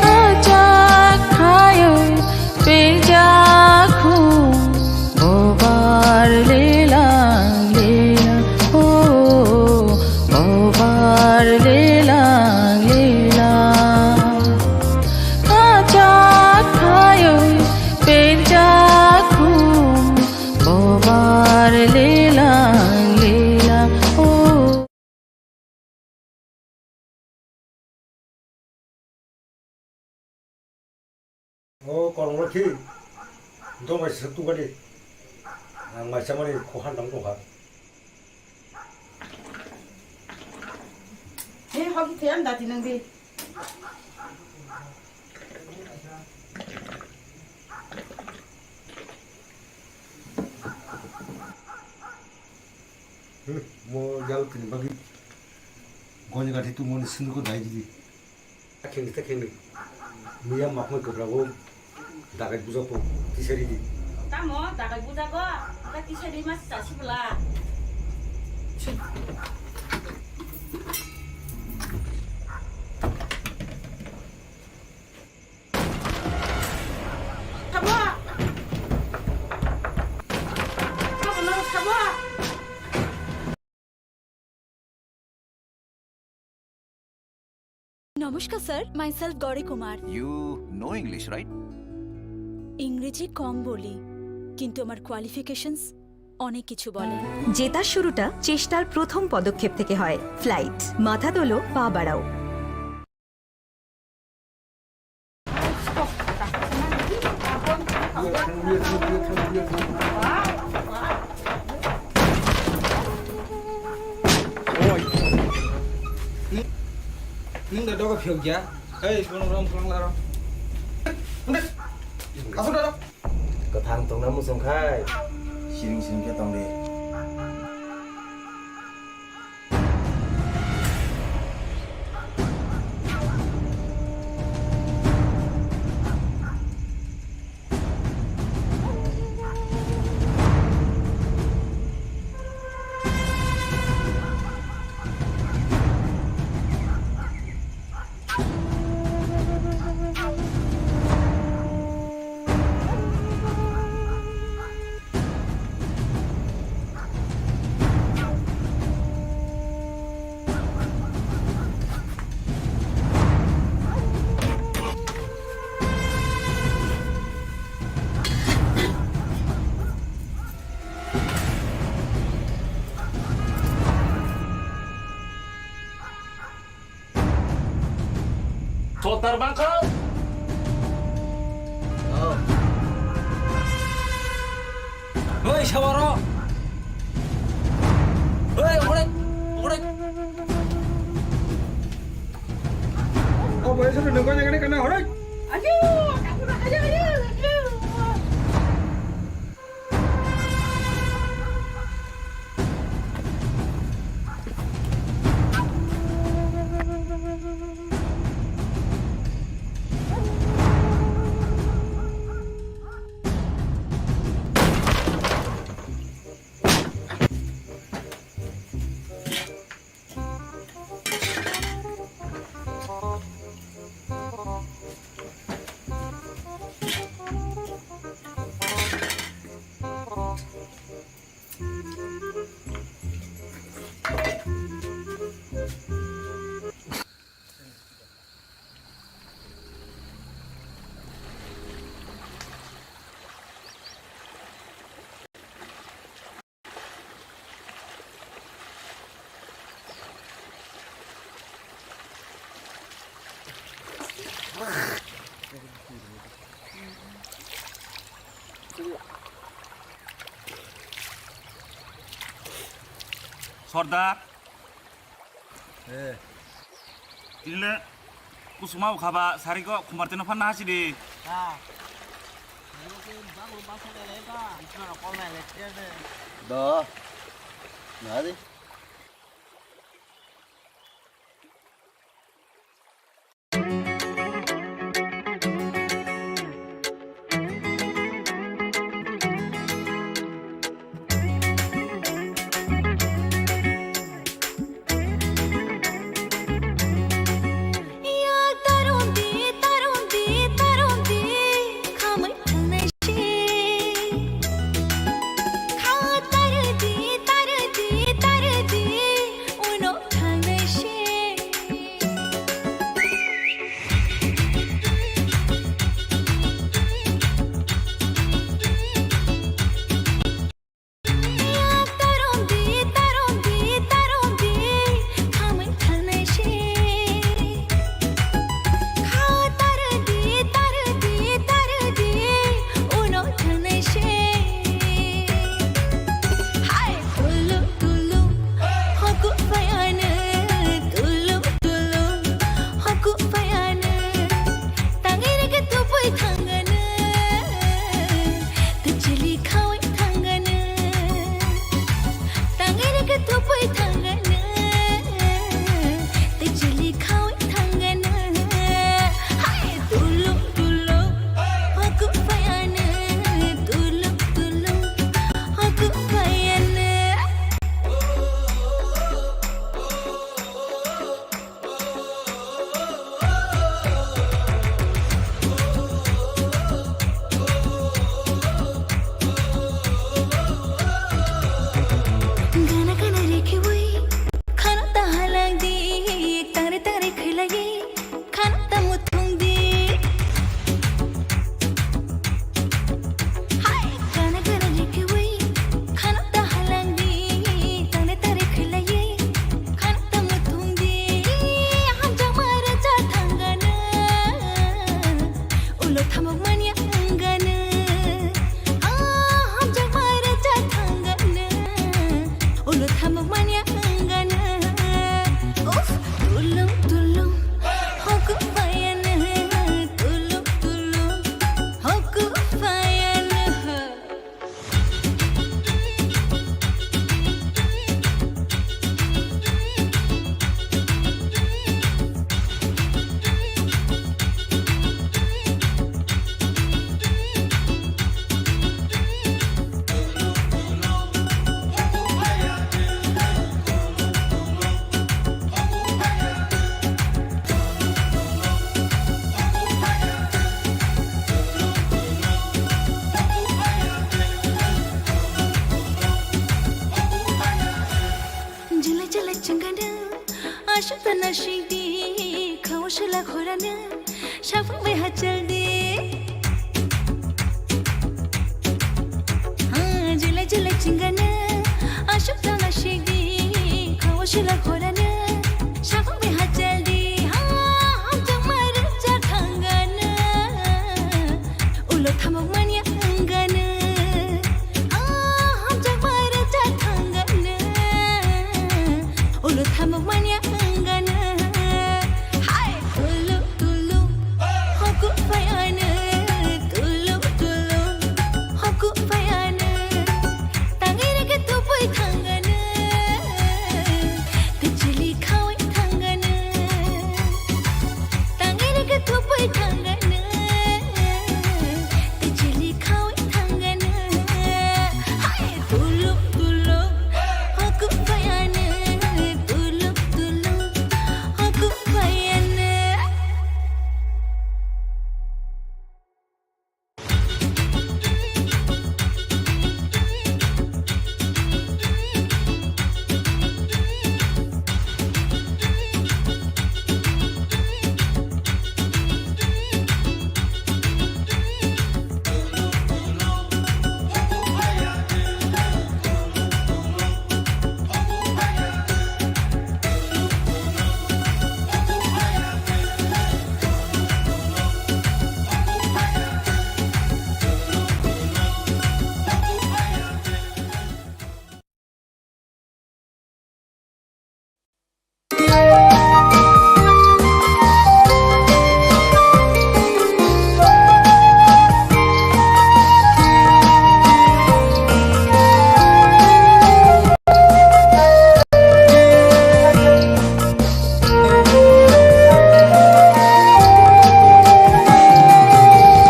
Kachak khayo Pejak hum, bobar lelang lelang, oh, bobar lelang lelang. Kachak khayo, pejak hum, bobar lelang lelang, oh. O Kormolokhi, dong bai suk tungkha di. Ang mai chamani kho han tang tongkha. He, hoki theyam dati nang di. Hmm, mo jalo tini bagwi goni gati tu moni sinduk ko dai di. Khengni ta khengni. Miya makmai kwbrago dagai bujago tisari di. Tamo dagai bujago, ka tisari mas chasi bwla. Thabo! Thabo, no, thabo! নমস্কার sir, myself Gauri Kumar. You know English, right? ইংরেজি কম বলি, কিন্তু আমার কোয়ালিফিকেশনস অনেক কিছু বলে। জেতার শুরুটা চেষ্টার প্রথম পদক্ষেপ থেকে হয়। ফ্লাইট, মাথা তোলো, পা বাড়াও। Oi. Ning da dogo phiyok ya. Hei, bono rom khlang laro. Asuk da. Kwthang tongna muchung khai, siring siring khe tong di. Sotar bangkha. Oi, sawaro. Oi, okorek, okorek. Oh, boy, sir, nunggu jangan kena horek. Ayo, ayo, ayo, ayo. Sordar. Eh. Tinile kusuma ukhaba sariko khumar teno phanna hasi di. Ha. Do. Na di. Tana shidi, khao shila khorana, shafang bai hachal de. Ha, jila jila chingana, ashok tana shidi, khao shila khorana, shafang bai hachal de. Ha, hamjak mara cha thangana, ulo thamok manya angana. Ah, hamjak mara cha thangana. Ulo thamok manya angana. Hai, tulu, tulu, hoku payana. Tulu, tulu, hoku payana. Tangirika tupui thangana. Tijili khawi thangana. Tangirika tupui thangana. Tijili khawi thangana. Hai, tulu, tulu, hoku payana. Tulu, tulu, hoku payana.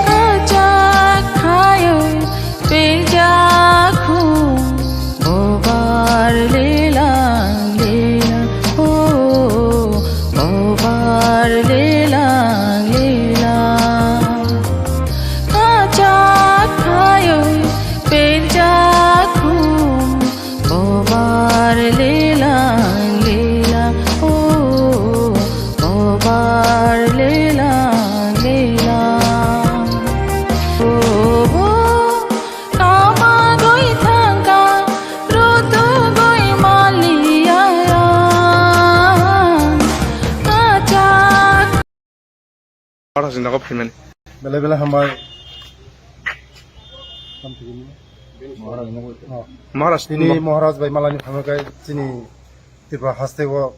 Kachak khayo pejak khum, bobar lelang lelang, oh, bobar lelang lelang. Kachak khayo pejak khum, bobar lelang lelang, oh, bobar lelang lelang. Oh, oh, kama goi thangka, rutu goi maliya. Kachak Oro chwng nogo phaimani. Belai belai hambai. Maharaj nogo. Oh. Maharaj Tini nogo. Maharaj bai malani phano kai chini Tripura haste o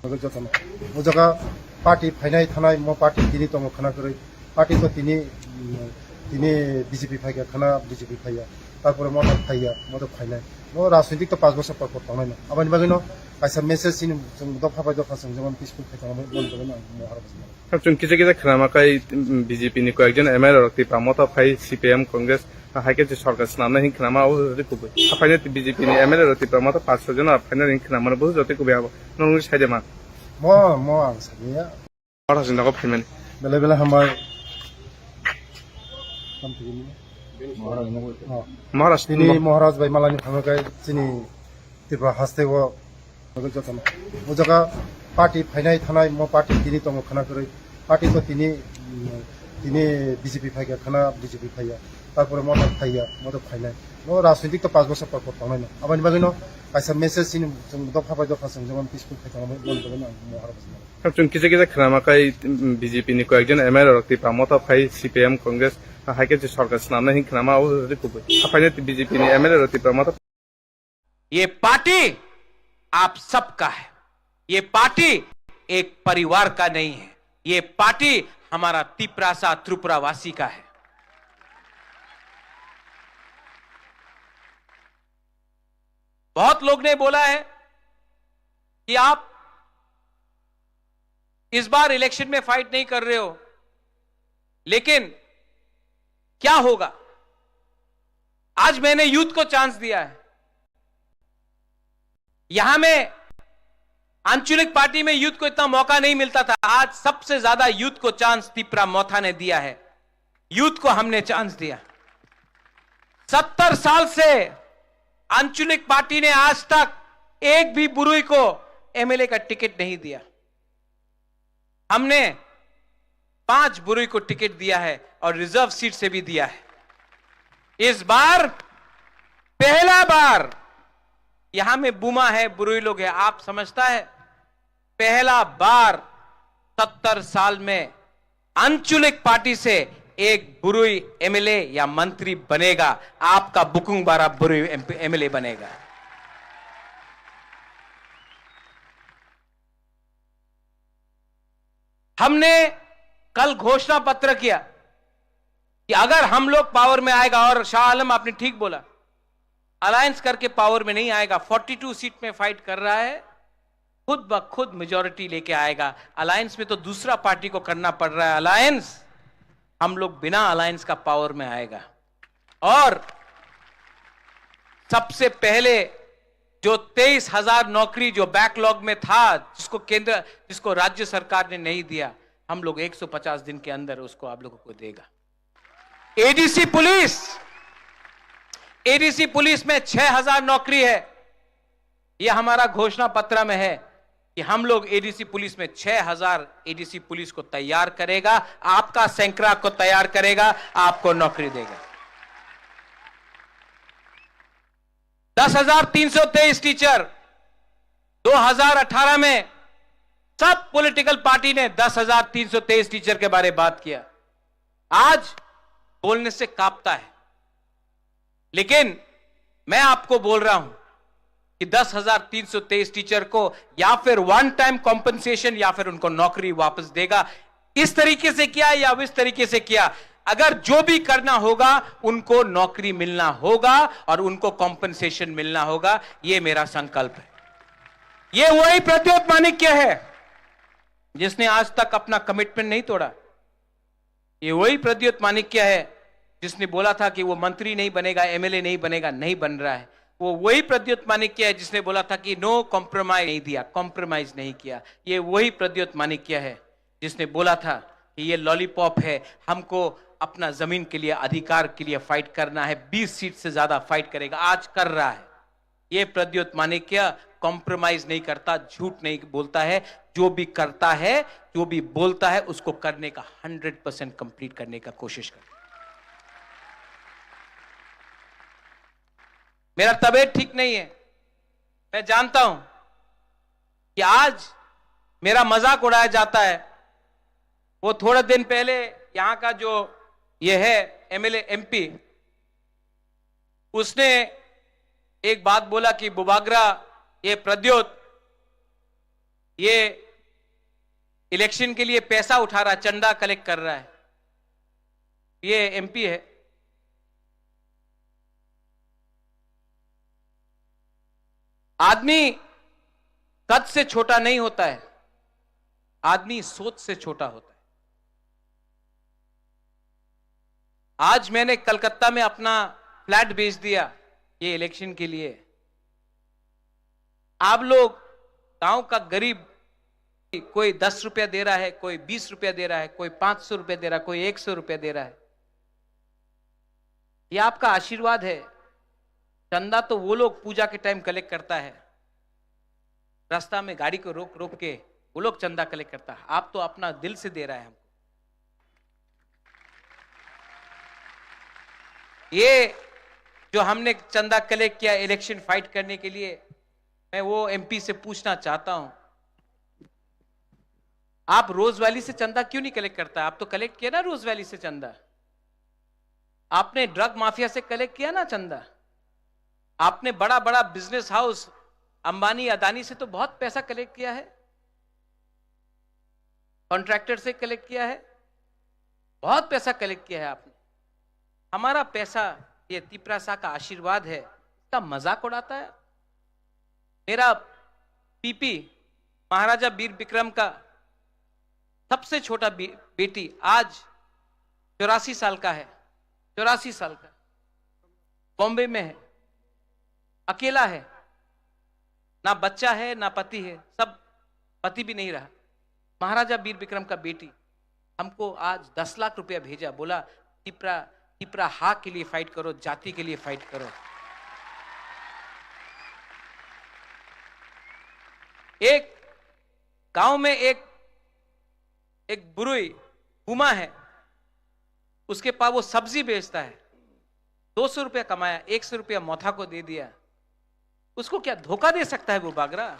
jotono. O jaga party phainai thanai mo party tini tongo khana kwrwi. Party to tini, mm, tini B J P phaikha khana B J P phaiya. Tarpore mo phaiya, mo to phainai. Mo rajnitik to panch bosor por por tongnai no. Aboni bagwi no kaisa message chini chwng dopha bai dopha chwng jemon peaceful khai tongnai mo bagwi no ang Maharaj. Sir, chwng kisa kisa khwnama khai, mm, B J P ni koyekjon M L A rok Tipra Motha phai C P I M Congress, ah, hai khe je sorkar swnamnai hin khwnama abo jotoi kubui. Ah, phainai B J P ni M L A rok Tipra Motha panch soi jon ah phainai hin khwnama bo jotoi kubui abo. Nong nung sai de ma? Mo, mo ang sani ya. Maharaj ni nogo phaimani. Belai belai hambai. Maharaj nogo. Oh. Maharaj Tini nogo. Maharaj bai malani phano kai chini Tripura haste o jotono. O jaga party phainai thanai mo party tini tongo khana kwrwi. Party to tini, mm, tini B J P phaikha khana B J P phaiya. Tarpore mo phaiya, mo to phainai. No rajnitik to panch bosor por por tongnai no. Aboni bagwi no kaisa message chini chwng dopha bai dopha chwng jemon peaceful khai tongnai mo bagwi no ang Maharaj. Sir, chwng kisa kisa khwnama khai, mm, B J P ni koyekjon M L A rok Tipra Motha phai C P I M Congress, ah, hai khe je sorkar swnamnai hin khwnama abo jotoi kubui. Ah, phainai B J P ni M L A rok Tipra Motha ये पार्टी आप सबका है। ये पार्टी एक परिवार का नहीं है। ये पार्टी हमारा तिपरासा त्रिपुरावासी का है। बहुत लोग ने बोला है कि आप इस बार इलेक्शन में फाइट नहीं कर रहे हो, लेकिन क्या होगा? आज मैंने यूथ को चांस दिया है। यहां में आंचलिक पार्टी में यूथ को इतना मौका नहीं मिलता था, आज सबसे ज्यादा यूथ को चांस तिपरा मोथा ने दिया है। यूथ को हमने चांस दिया। सत्तर साल से आंचलिक पार्टी ने आज तक एक भी बुरुई को एमएलए का टिकट नहीं दिया। हमने पांच बुरुई को टिकट दिया है और रिजर्व सीट से भी दिया है। इस बार पहला बार यहां में बुमा है, बुरुई लोग है, आप समझता है, पहला बार सत्तर साल में आंचलिक पार्टी से एक बुरुई एमएलए या मंत्री बनेगा, आपका बुकुंग बारा बुरुई एमएलए बनेगा। हमने कल घोषणा पत्र किया कि अगर हम लोग पावर में आएगा, और शाह आलम आपने ठीक बोला, अलायंस करके पावर में नहीं आएगा, फोर्टी टू सीट में फाइट कर रहा है, खुद ब खुद मेजोरिटी लेके आएगा। अलायंस में तो दूसरा पार्टी को करना पड़ रहा है अलायंस, हम लोग बिना अलायंस का पावर में आएगा। और सबसे पहले जो तेईस हजार नौकरी जो बैकलॉग में था, जिसको केंद्र, जिसको राज्य सरकार ने नहीं दिया, हम लोग एक सौ पचास दिन के अंदर उसको आप लोगों को देगा। एडीसी पुलिस, एडीसी पुलिस में छह हजार नौकरी है, यह हमारा घोषणा पत्र में है कि हम लोग एडीसी पुलिस में छह हजार एडीसी पुलिस को तैयार करेगा, आपका सैकड़ा को तैयार करेगा, आपको नौकरी देगा। दस हजार तीन सौ तेईस टीचर, दो हजार अठारह में सब पॉलिटिकल पार्टी ने दस हजार तीन सौ तेईस टीचर के बारे में बात किया। आज बोलने से कांपता है, लेकिन मैं आपको बोल रहा हूं कि दस हजार तीन सौ तेईस टीचर को या फिर वन टाइम कॉम्पेंसेशन या फिर उनको नौकरी वापस देगा। इस तरीके से किया या इस तरीके से किया, अगर जो भी करना होगा, उनको नौकरी मिलना होगा और उनको कॉम्पेंसेशन मिलना होगा, ये मेरा संकल्प है। ये वही प्रद्योत माणिक्य है जिसने आज तक अपना कमिटमेंट नहीं तोड़ा। ये वही प्रद्योत माणिक्य है जिसने बोला था कि वो मंत्री नहीं बनेगा, एमएलए नहीं बनेगा, नहीं बन रहा है। वो वही प्रद्योत माणिक्य है जिसने बोला था कि नो कॉम्प्रोमाइज, नहीं दिया, कॉम्प्रोमाइज नहीं किया। ये वही प्रद्योत माणिक्य है जिसने बोला था कि ये लॉलीपॉप है, हमको अपना जमीन के लिए, अधिकार के लिए फाइट करना है, बीस सीट से ज्यादा फाइट करेगा, आज कर रहा है। ये प्रद्योत माणिक्य कॉम्प्रोमाइज नहीं करता, झूठ नहीं बोलता है, जो भी करता है, जो भी बोलता है, उसको करने का हंड्रेड परसेंट कंप्लीट करने का कोशिश करता है। मेरा तबीयत ठीक नहीं है, मैं जानता हूं कि आज मेरा मजाक उड़ाया जाता है। वो थोड़ा दिन पहले यहां का जो ये है एमएलए, एमपी, उसने एक बात बोला कि बुबागरा, ये प्रद्योत, ये इलेक्शन के लिए पैसा उठा रहा है, चंदा कलेक्ट कर रहा है। ये एमपी है। आदमी कद से छोटा नहीं होता है, आदमी सोच से छोटा होता है। आज मैंने कलकत्ता में अपना फ्लैट बेच दिया ये इलेक्शन के लिए। आप लोग, गांव का गरीब, कोई दस रुपया दे रहा है, कोई बीस रुपया दे रहा है, कोई पांच सौ रुपया दे रहा है, कोई एक सौ रुपया दे रहा है, ये आपका आशीर्वाद है। चंदा तो वो लोग पूजा के टाइम कलेक्ट करता है, रास्ता में गाड़ी को रोक रोक के वो लोग चंदा कलेक्ट करता है, आप तो अपना दिल से दे रहा है हमको। ये जो हमने चंदा कलेक्ट किया इलेक्शन फाइट करने के लिए, मैं वो एमपी से पूछना चाहता हूं, आप रोज वैली से चंदा क्यों नहीं कलेक्ट करता? आप तो कलेक्ट किया ना रोज वैली से चंदा, आपने ड्रग माफिया से कलेक्ट किया ना चंदा, आपने बड़ा बड़ा बिजनेस हाउस अंबानी अदानी से तो बहुत पैसा कलेक्ट किया है, कॉन्ट्रैक्टर से कलेक्ट किया है, बहुत पैसा कलेक्ट किया है आपने। हमारा पैसा, ये तिपरासा का आशीर्वाद है, इसका मजाक उड़ाता है। मेरा पीपी महाराजा वीर विक्रम का सबसे छोटा बे-, बेटी आज चौरासी साल का है, चौरासी साल का, बॉम्बे में है, अकेला है, ना बच्चा है ना पति है, सब, पति भी नहीं रहा। महाराजा वीर विक्रम का बेटी हमको आज दस लाख रुपया भेजा, बोला, तिपरा, तिपरा हा के लिए फाइट करो, जाति के लिए फाइट करो। एक गांव में एक एक बुरुई बुमा है, उसके पास वो सब्जी बेचता है, दो सौ रुपया कमाया, एक सौ रुपया मोथा को दे दिया, उसको क्या धोखा दे सकता है वो बागरा?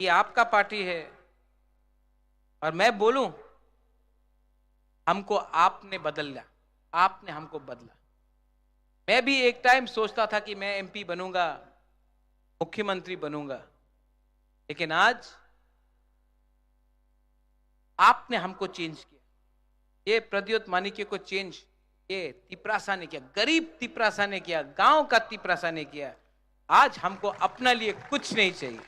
ये आपका पार्टी है। और मैं बोलूं, हमको आपने बदल लिया, आपने हमको बदला। मैं भी एक टाइम सोचता था कि मैं एमपी बनूंगा, मुख्यमंत्री बनूंगा, लेकिन आज आपने हमको चेंज किया। ये प्रद्योत मानिक्य को चेंज ये तिपरासा ने किया, गरीब तिपरासा ने किया, गांव का तिपरासा ने किया। आज हमको अपना लिए कुछ नहीं चाहिए।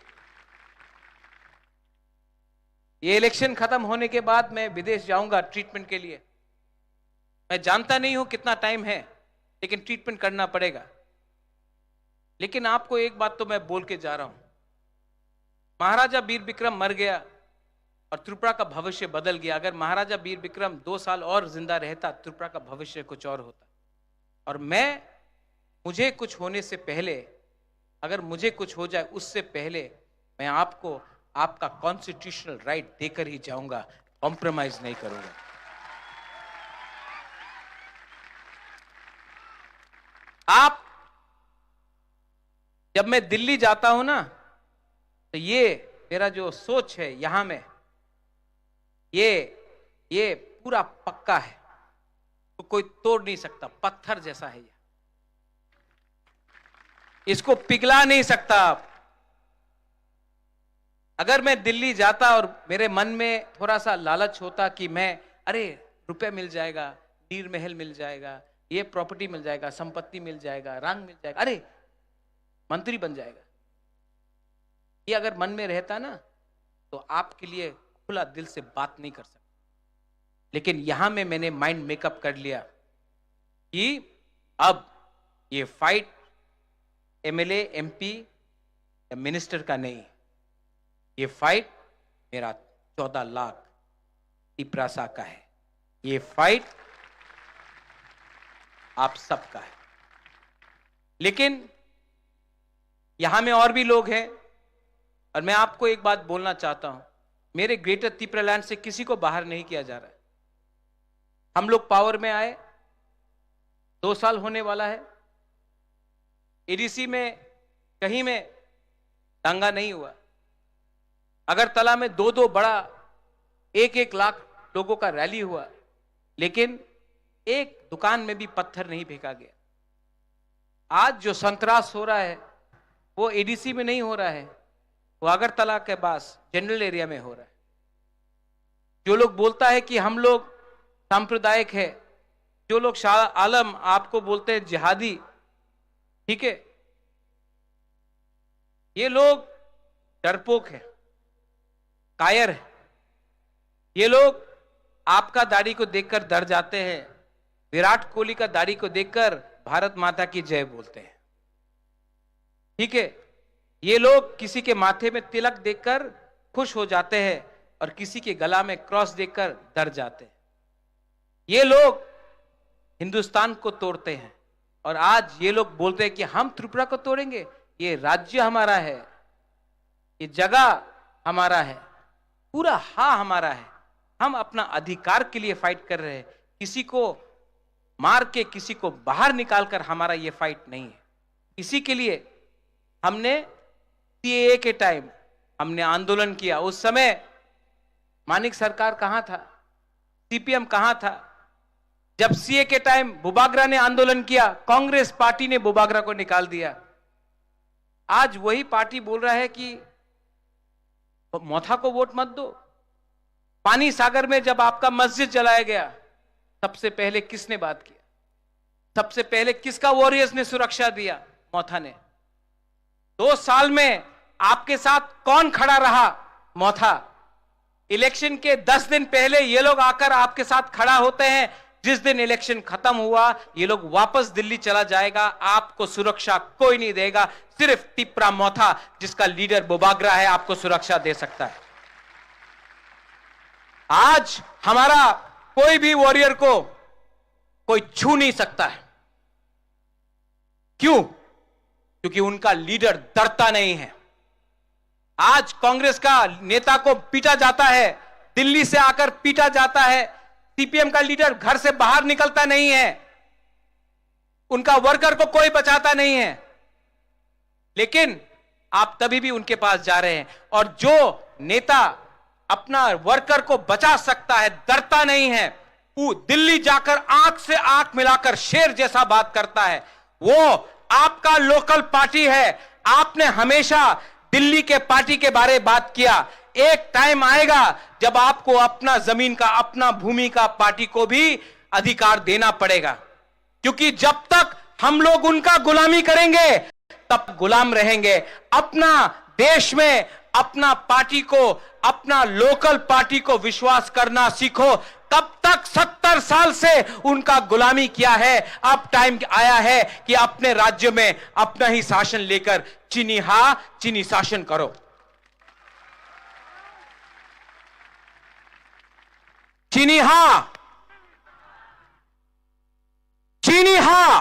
ये इलेक्शन खत्म होने के बाद मैं विदेश जाऊंगा ट्रीटमेंट के लिए। मैं जानता नहीं हूं कितना टाइम है, लेकिन ट्रीटमेंट करना पड़ेगा। लेकिन आपको एक बात तो मैं बोल के जा रहा हूं, महाराजा वीर विक्रम मर गया और त्रिपुरा का भविष्य बदल गया। अगर महाराजा वीर विक्रम दो साल और जिंदा रहता, त्रिपुरा का भविष्य कुछ और होता। और मैं, मुझे कुछ होने से पहले, अगर मुझे कुछ हो जाए, उससे पहले मैं आपको आपका कॉन्स्टिट्यूशनल राइट देकर ही जाऊंगा, कॉम्प्रोमाइज नहीं करूंगा। आप, जब मैं दिल्ली जाता हूं ना, तो ये मेरा जो सोच है यहां में, ये ये पूरा पक्का है, तो कोई तोड़ नहीं सकता, पत्थर जैसा है ये, इसको पिघला नहीं सकता आप। अगर मैं दिल्ली जाता और मेरे मन में थोड़ा सा लालच होता कि मैं, अरे, रुपया मिल जाएगा, नीर महल मिल जाएगा, ये प्रॉपर्टी मिल जाएगा, संपत्ति मिल जाएगा, रंग मिल जाएगा, अरे, मंत्री बन जाएगा, ये अगर मन में रहता ना, तो आपके लिए खुला दिल से बात नहीं कर सकता। लेकिन यहां में मैंने माइंड मेकअप कर लिया कि अब ये फाइट एमएलए, एमपी या मिनिस्टर का नहीं, ये फाइट मेरा चौदह लाख तिपरासा का है, ये फाइट आप सबका है। लेकिन यहां में और भी लोग हैं, और मैं आपको एक बात बोलना चाहता हूं, मेरे ग्रेटर तिपरालैंड से किसी को बाहर नहीं किया जा रहा है। हम लोग पावर में आए, दो साल होने वाला है, एडीसी में कहीं में दंगा नहीं हुआ, अगरतला में दो दो बड़ा एक एक लाख लोगों का रैली हुआ, लेकिन एक दुकान में भी पत्थर नहीं फेंका गया। आज जो संतरास हो रहा है, वो एडीसी में नहीं हो रहा है, वो अगरतला के पास जनरल एरिया में हो रहा है। जो लोग बोलता है कि हम लोग सांप्रदायिक है, जो लोग शाह आलम आपको बोलते हैं जिहादी, ठीक है, ये लोग डरपोक है, कायर है। ये लोग आपका दाढ़ी को देखकर डर जाते हैं, विराट कोहली का दाढ़ी को देखकर भारत माता की जय बोलते हैं। ठीक है, ये लोग किसी के माथे में तिलक देखकर खुश हो जाते हैं और किसी के गला में क्रॉस देखकर डर जाते हैं। ये लोग हिंदुस्तान को तोड़ते हैं और आज ये लोग बोलते हैं कि हम त्रिपुरा को तोड़ेंगे, ये राज्य हमारा है, ये जगह हमारा है, पूरा हा हमारा है। हम अपना अधिकार के लिए फाइट कर रहे हैं, किसी को मार के, किसी को बाहर निकाल कर हमारा ये फाइट नहीं है। इसी के लिए हमने सीएए के टाइम हमने आंदोलन किया। उस समय मानिक सरकार कहां था, सीपीएम कहां था? जब सीएए के टाइम बुबागरा ने आंदोलन किया, कांग्रेस पार्टी ने बुबागरा को निकाल दिया। आज वही पार्टी बोल रहा है कि मोथा को वोट मत दो। पानी सागर में जब आपका मस्जिद जलाया गया, सबसे पहले किसने बात किया? सबसे पहले किसका वॉरियर्स ने सुरक्षा दिया? मोथा ने। दो साल में आपके साथ कौन खड़ा रहा? मोथा। इलेक्शन के दस दिन पहले ये लोग आकर आपके साथ खड़ा होते हैं। जिस दिन इलेक्शन खत्म हुआ, ये लोग वापस दिल्ली चला जाएगा। आपको सुरक्षा कोई नहीं देगा, सिर्फ तिपरा मोथा, जिसका लीडर बोबाग्रा है, आपको सुरक्षा दे सकता है। आज हमारा कोई भी वॉरियर को कोई छू नहीं सकता है। क्यों? क्योंकि उनका लीडर डरता नहीं है। आज कांग्रेस का नेता को पीटा जाता है, दिल्ली से आकर पीटा जाता है, सीपीएम का लीडर घर से बाहर निकलता नहीं है, उनका वर्कर को कोई बचाता नहीं है, लेकिन आप तभी भी उनके पास जा रहे हैं। और जो नेता अपना वर्कर को बचा सकता है, डरता नहीं है, वो दिल्ली जाकर आंख से आंख मिलाकर शेर जैसा बात करता है, वो आपका लोकल पार्टी है। आपने हमेशा दिल्ली के पार्टी के बारे बात किया। एक टाइम आएगा जब आपको अपना जमीन का, अपना भूमि का पार्टी को भी अधिकार देना पड़ेगा, क्योंकि जब तक हम लोग उनका गुलामी करेंगे, तब गुलाम रहेंगे। अपना देश में अपना पार्टी को, अपना लोकल पार्टी को विश्वास करना सीखो। तब तक सत्तर साल से उनका गुलामी किया है, अब टाइम आया है कि अपने राज्य में अपना ही शासन लेकर चीनी हा, चीनी शासन करो। चीनी हा, चीनी हा।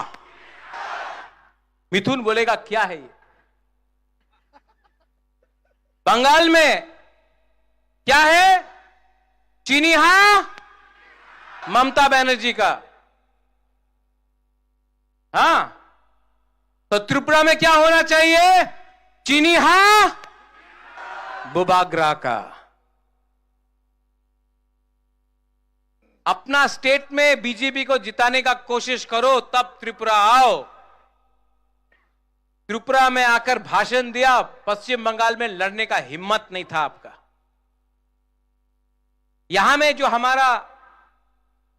मिथुन बोलेगा, क्या है ये? बंगाल में क्या है? चीनी हा, ममता बनर्जी का। हाँ, तो त्रिपुरा में क्या होना चाहिए? चीनी हा, बुबाग्रा का। अपना स्टेट में बीजेपी को जिताने का कोशिश करो, तब त्रिपुरा आओ। त्रिपुरा में आकर भाषण दिया, पश्चिम बंगाल में लड़ने का हिम्मत नहीं था आपका। यहां में जो हमारा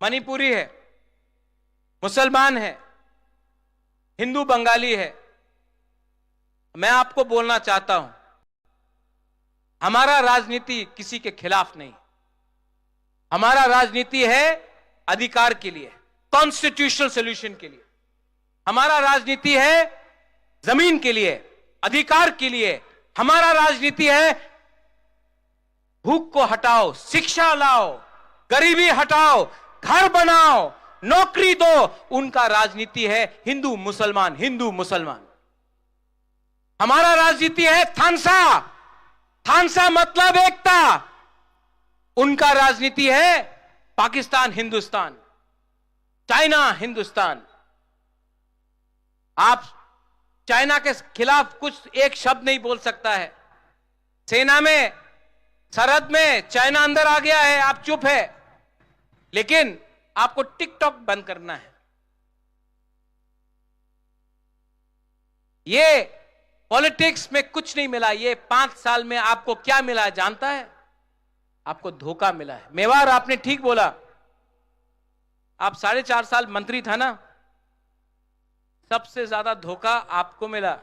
मणिपुरी है, मुसलमान है, हिंदू बंगाली है, मैं आपको बोलना चाहता हूं, हमारा राजनीति किसी के खिलाफ नहीं। हमारा राजनीति है अधिकार के लिए, कॉन्स्टिट्यूशनल सॉल्यूशन के लिए। हमारा राजनीति है जमीन के लिए, अधिकार के लिए। हमारा राजनीति है भूख को हटाओ, शिक्षा लाओ, गरीबी हटाओ, घर बनाओ, नौकरी दो। उनका राजनीति है हिंदू मुसलमान, हिंदू मुसलमान। हमारा राजनीति है थानसा, थानसा मतलब एकता। उनका राजनीति है पाकिस्तान हिंदुस्तान, चाइना हिंदुस्तान। आप चाइना के खिलाफ कुछ एक शब्द नहीं बोल सकता है। सेना में, सरहद में चाइना अंदर आ गया है, आप चुप है, लेकिन आपको टिकटॉक बंद करना है। ये पॉलिटिक्स में कुछ नहीं मिला। ये पांच साल में आपको क्या मिला है जानता है? आपको धोखा मिला है। मेवाड़, आपने ठीक बोला, आप साढ़े चार साल मंत्री था ना, सबसे ज्यादा धोखा आपको मिला।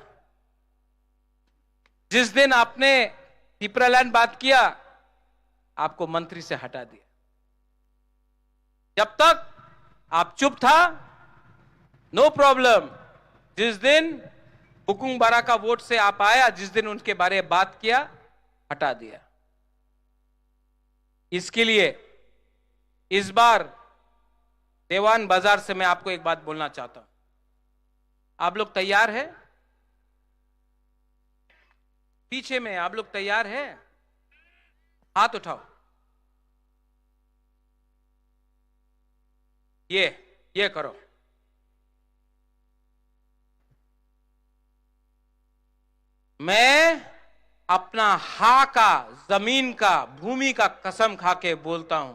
जिस दिन आपने तिपरालैंड बात किया, आपको मंत्री से हटा दिया। जब तक आप चुप था, नो प्रॉब्लम। जिस दिन बुकुंग बारा का वोट से आप आया, जिस दिन उनके बारे में बात किया, हटा दिया। इसके लिए इस बार देवान बाजार से मैं आपको एक बात बोलना चाहता हूं। आप लोग तैयार है? पीछे में आप लोग तैयार है? हाथ उठाओ। ये, ये करो। मैं अपना हा का, जमीन का, भूमि का कसम खा के बोलता हूं,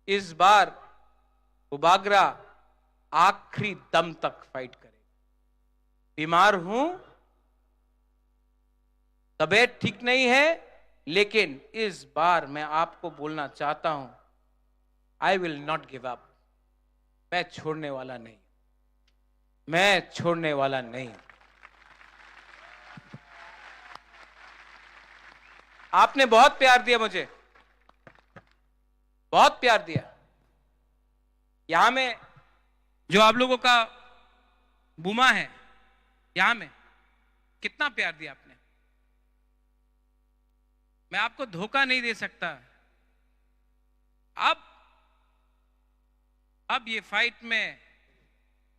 इस बार बुबागरा आखिरी दम तक फाइट करेगा। बीमार हूं, तबीयत ठीक नहीं है, लेकिन इस बार मैं आपको बोलना चाहता हूं, I will not give up। मैं छोड़ने वाला नहीं, मैं छोड़ने वाला नहीं। आपने बहुत प्यार दिया मुझे, बहुत प्यार दिया। यहां में जो आप लोगों का बुमा है, यहां में कितना प्यार दिया आपने। मैं आपको धोखा नहीं दे सकता। अब, अब ये फाइट में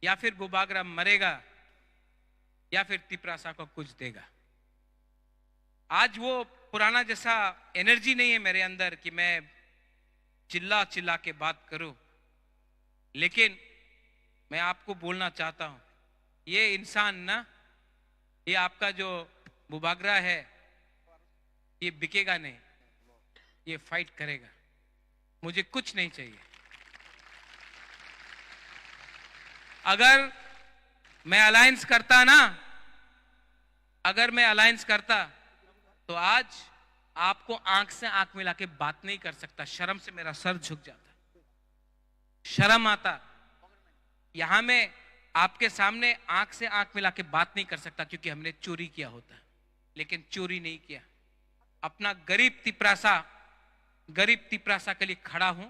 या फिर बुबागरा मरेगा या फिर तिपरासा को कुछ देगा। आज वो पुराना जैसा एनर्जी नहीं है मेरे अंदर कि मैं चिल्ला चिल्ला के बात करूं। लेकिन मैं आपको बोलना चाहता हूं, ये इंसान ना, ये आपका जो बुबागरा है, ये बिकेगा नहीं, ये फाइट करेगा। मुझे कुछ नहीं चाहिए। अगर मैं अलायंस करता ना, अगर मैं अलायंस करता, तो आज आपको आंख से आंख मिला के बात नहीं कर सकता, शर्म से मेरा सर झुक जाता, शर्म आता। यहां मैं आपके सामने आंख से आंख मिला के बात नहीं कर सकता, क्योंकि हमने चोरी किया होता, लेकिन चोरी नहीं किया। अपना गरीब तिपरासा, गरीब तिपरासा के लिए खड़ा हूं,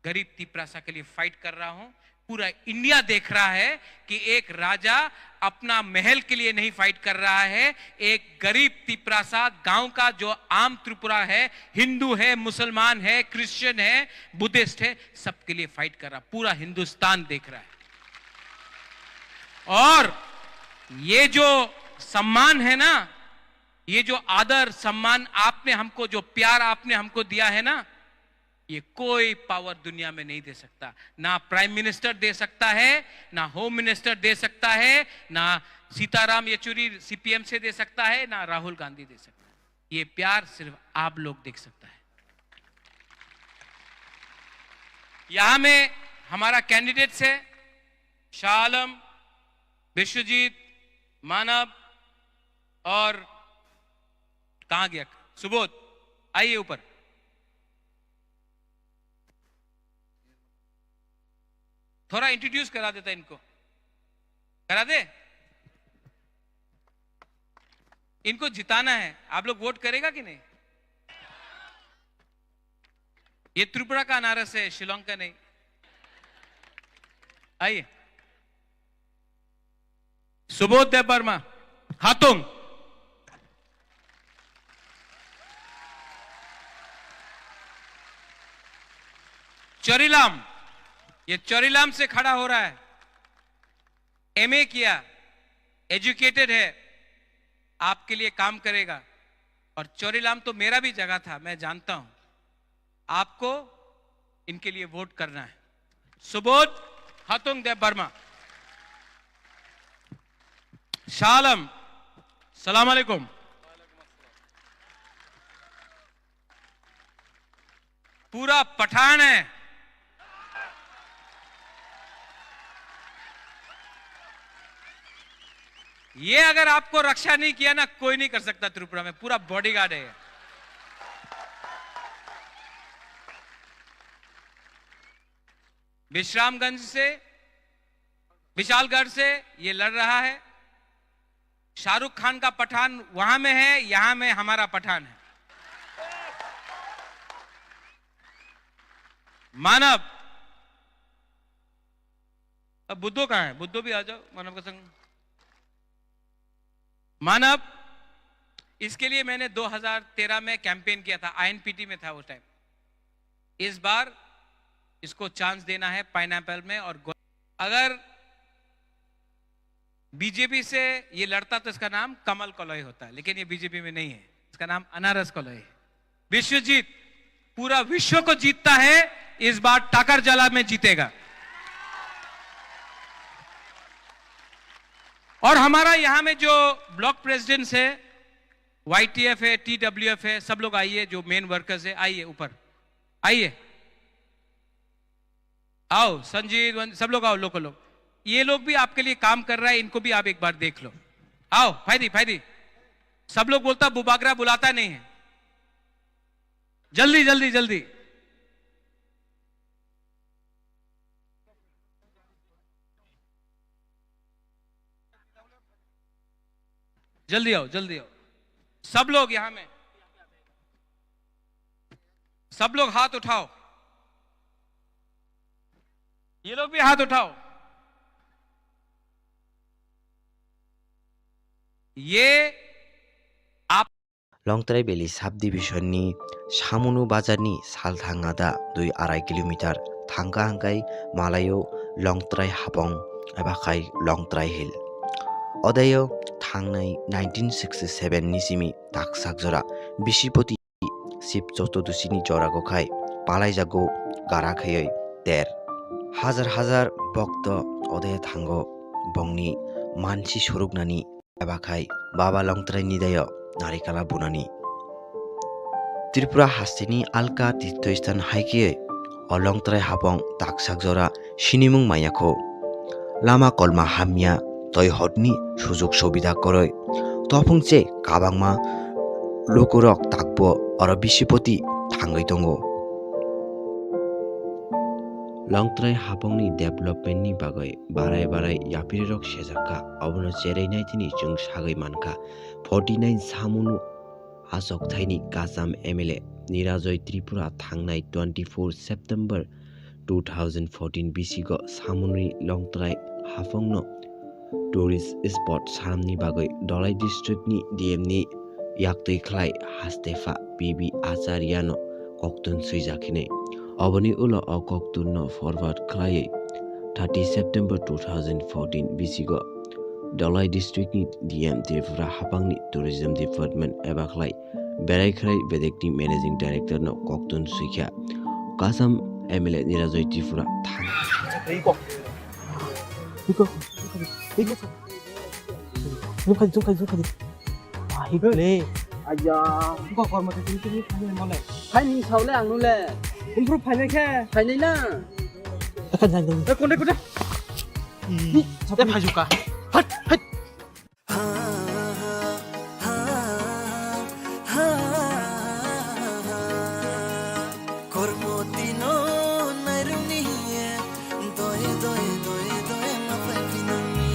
गरीब तिपरासा के लिए फाइट कर रहा हूं। पूरा इंडिया देख रहा है कि एक राजा अपना महल के लिए नहीं फाइट कर रहा है, एक गरीब तिपरासा गांव का, जो आम त्रिपुरा है, हिंदू है, मुसलमान है, क्रिश्चियन है, बुद्धिस्ट है, सबके लिए फाइट कर रहा, पूरा हिंदुस्तान देख रहा है। और ये जो सम्मान है ना, ये जो आदर सम्मान आपने हमको, जो प्यार आपने हमको दिया है ना, ये कोई पावर दुनिया में नहीं दे सकता। ना प्राइम मिनिस्टर दे सकता है, ना होम मिनिस्टर दे सकता है, ना सीताराम येचुरी सीपीएम से दे सकता है, ना राहुल गांधी दे सकता है। ये प्यार सिर्फ आप लोग देख सकता है। यहां में हमारा कैंडिडेट्स है, शाह आलम, विश्वजीत, मानव और कहाँ गया सुबोध? आइए ऊपर, थोड़ा इंट्रोड्यूस करा देता इनको, करा दे। इनको जिताना है, आप लोग वोट करेगा कि नहीं? ये त्रिपुरा का अनारस है, शिलोंग का नहीं। आइए। सुबोध देबबर्मा, हातुंग। चोरीलाम, ये चोरीलाम से खड़ा हो रहा है। एमए किया, एजुकेटेड है, आपके लिए काम करेगा। और चोरीलाम तो मेरा भी जगह था, मैं जानता हूं। आपको इनके लिए वोट करना है। सुबोध हातुंग देबबर्मा। शाह आलम, सलाम अलैकुम। पूरा पठान है। ये अगर आपको रक्षा नहीं किया ना, कोई नहीं कर सकता त्रिपुरा में, पूरा बॉडीगार्ड है। विश्रामगंज से, विशालगढ़ से ये लड़ रहा है। शाहरुख खान का पठान वहां में है, यहां में हमारा पठान है। मानव, अब बुद्धो कहाँ है? बुद्धो भी आ जाओ, मानव का संग। मानव, इसके लिए मैंने दो हज़ार तेरह में कैंपेन किया था, आईएनपीटी में था उस टाइम। इस बार इसको चांस देना है पाइनएप्पल में। और गो-, अगर बीजेपी से ये लड़ता तो इसका नाम कमल कलई होता, लेकिन ये बीजेपी में नहीं है, इसका नाम अनारस कलई है। विश्वजीत पूरा विश्व को जीतता है, इस बार टाकरजाला में जीतेगा। और हमारा यहाँ में जो ब्लॉक प्रेसिडेंट्स है, वाईटीएफ है, टीडब्ल्यूएफ है, सब लोग आइए, जो मेन वर्कर्स है, आइए ऊपर, आइए, आओ संजीत, वन-, सब लोग आओ, लोकल लोग, ये लोग भी आपके लिए काम कर रहा है, इनको भी आप एक बार देख लो। आओ फायदी, फायदी। सब लोग बोलता बुबागरा बुलाता नहीं है। जल्दी, जल्दी, जल्दी। जल्दी आओ, जल्दी आओ। सब लोग यहाँ में, सब लोग हाथ उठाओ। ये लोग भी हाथ उठाओ। ये आप Longtrai Valley Subdivision ni Samunu Bazar ni salthang ada dui arai kilometer thangka hwnkhe malaio Longtrai Hapong eba khai Longtrai Hill. Odeyo Thangnai nineteen sixty seven ni simi taksak jora Bisipoti Sib Chotudushini jorago khai palaijago gara khaiwi ter. Hajar hajar bokto ode thango bongni mansi suruknani eba khai Baba Longtrai Nidayo narikala bunani. Tripura hasteni alka tirthoisthan hai khe o Longtrai hapong taksak jora sinimung manya kho. Lama kolma hamya, toi hotni sujug subida kwrwi. Tophung che kabangma lukurok takbo oro Bisipoti thangwi tongo. Longtrai hapongni development ni bagwi barai barai yaphirirok sejakha, obono cherwi naitini chwng sagwi mankha. Forty nine samungno achok thaini Kasam M L A Nirajoy Tripura thangnai twenty four September two thousand fourteen bisingo Samunri Longtrai hapongno tourist spot sanamni bagwi Dholai district ni D M ni yaktwi khlai hastepha P B Acharya no koktun swijak hwnwi. Oboni ulo o koktun no forward khlaiwi thirty September two thousand fourteen bisingo Dholai district ni D M Tripura hapangni tourism department eba khlai Berai Khrai Bedekni managing director no koktun swikha. Kasam M L A Nirajoy Tripura thang. Iko. Iko. Iko. Zoom khai, zoom khai, zoom khai. Ah, hik le. Aya. Iko kormo te tini tini phai mole. Phai ni saule ang nule. Improve phai khe. Phai nai na. Akan jang jang. Eh, konde konde. Eh, phai juka. Hat, hat. Kormo tino nairuni ye, doye, doye, doye, doye, ma pai pinoni.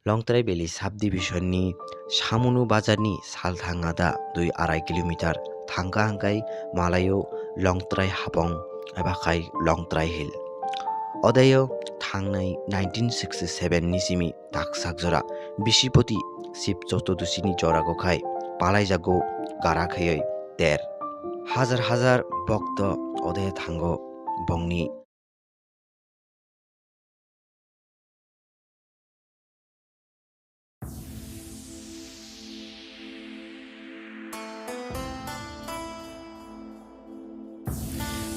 Longtrai Valley Subdivision ni Samunu Bazar ni salthang ada dui arai kilometer thangkha hwnkhe malaio Longtrai Hapong eba khai Longtrai Hill. Odaio thangnai nineteen sixty seven ni simi taksak jora Bisipoti Shiv Chotudoshi ni jorago khai palaijago gara khaioi ter. Hajar hajar bokto ode thango bongni.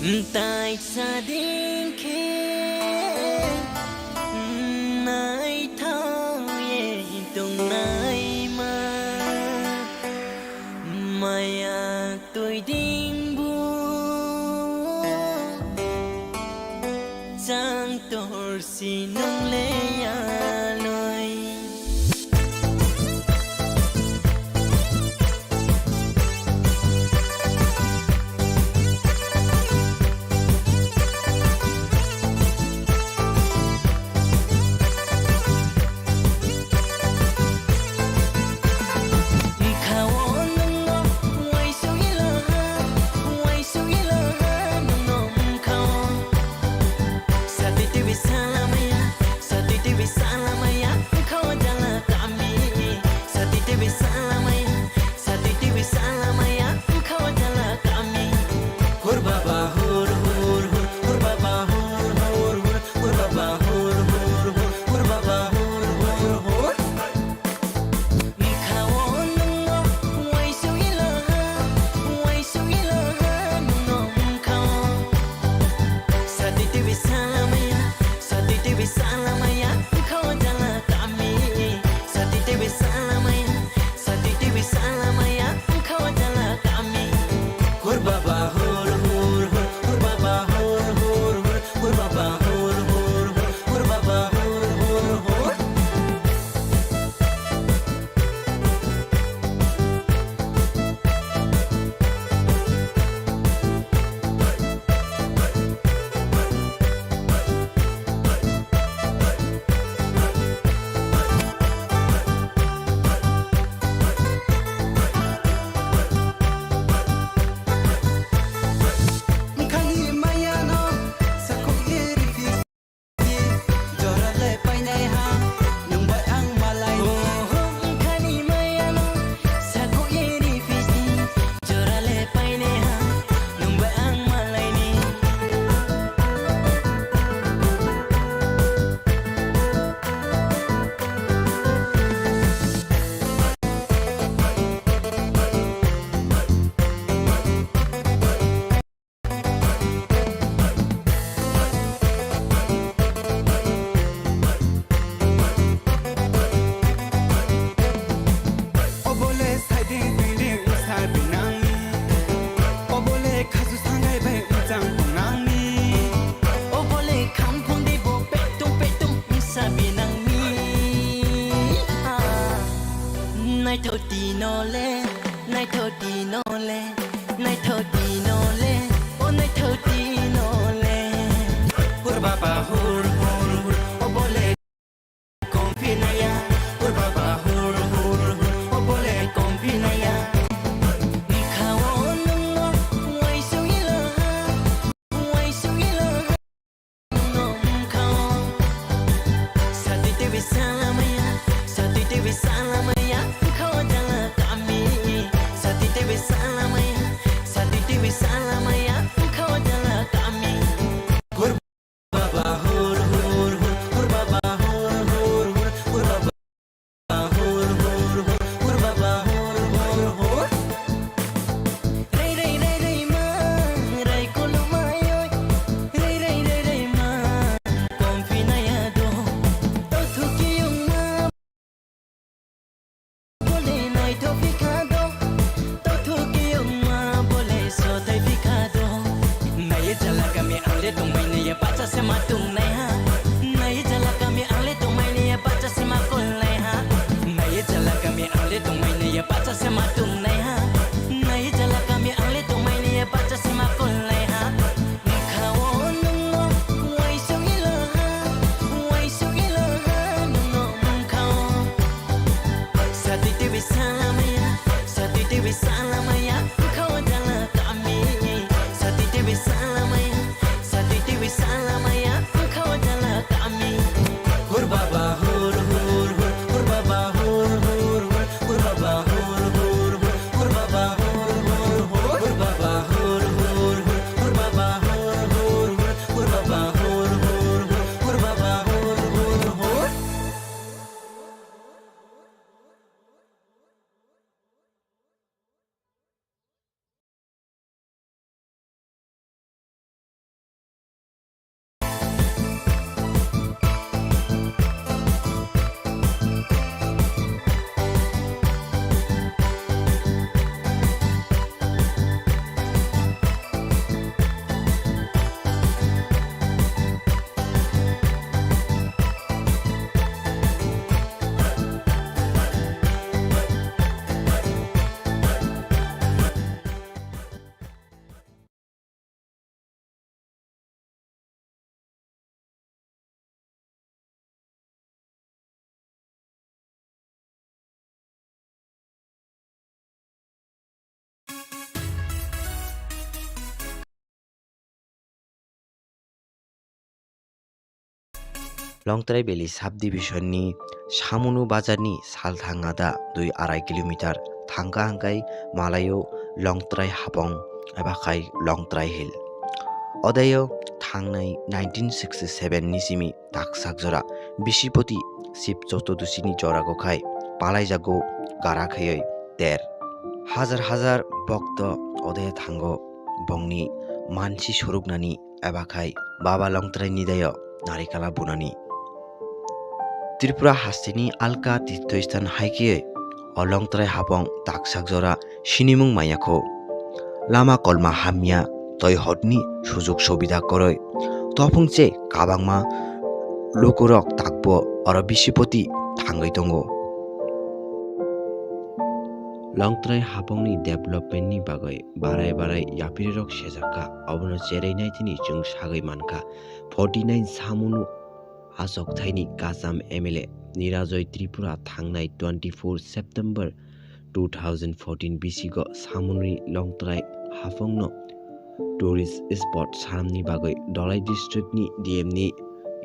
Mtai sading khe naithok ye tongnaima. Maya twi ding bu chang tor si nung le ya loi. Obole saiding pinding wngsa binangni. Obole khasu sangai bai wngchang tongnangni. Obole khamphung de bo petung petung wngsa binangni. Ah, naithok tino le, naithok tino le. Naithok tino le, o naithok tino le. Purba ba hur hur hur, obole komphinaya. Purba ba hur hur hur, obole komphinaya. Bwkhao nwngno uaisuk ilo ha, uaisuk ilo ha. Rei rei rei rei ma, rei kulu mai oi. Rei rei rei rei ma, komphinaya do. Tothu kiyung ma, bole naithok phikha do. Tothu kiyung ma, bole sothai phikha do. Naiye jala kami ang le tongmai naiye bacha se ma tung nai ha. Naiye jala kami ang le tongmai naiye bacha se ma kol nai ha. Naiye jala kami ang le tongmai naiye bacha se ma tung nai ha. Naiye jala kami ang le tongmai naiye bacha se ma kol nai ha. Bwkhao nwngno uaisuk ilo ha, uaisuk ilo ha nwngno bwkhao. Salamaya, sati T V salamaya, khawa jala kami. Sati T V salamaya, sati T V salamaya, khawa jala kami. Hur baba hur hur hur, hur baba hur hur hur, hur baba hur hur hur, hur baba hur hur hur, hur baba hur hur hur, hur baba hur hur hur, hur baba hur hur hur, hur baba hur hur hur. Longtrai Valley Subdivision ni Samunu Bazar ni salthang ada dui arai kilometer thangka hangkai malaio Longtrai Hapong eba khai Longtrai Hill. Odayo thangnai nineteen sixty seven ni simi taksak jora Bisipoti Sib Chotodusi ni jora go khai palaijago gara khayoi ter. Hajar hajar bokto odayo thango bongni mansi suruknani eba khai Baba Longtrai ni dayo narikala bunani. Tripura hasteni alka tirthoisthan hai khe o Longtrai Hapong taksak jora sinimung maya kho. Lama kolma hamya, toi hotni sujuk subida koroi. Tophung che kabangma lukurok takbo oro Bisipoti thangwi tongo. Longtrai Hapongni development ni bagwi barai barai yaphirirok sejakha, obono cherei naitini chwng sagwi mankha. Forty nine Samunu achok thaini Kacham M L A Nirajoy Tripura thangnai twenty four September two thousand fourteen bisigo Samununi Longtrai Hapongno tourist spot sanamni bagwi Dholai district ni D M ni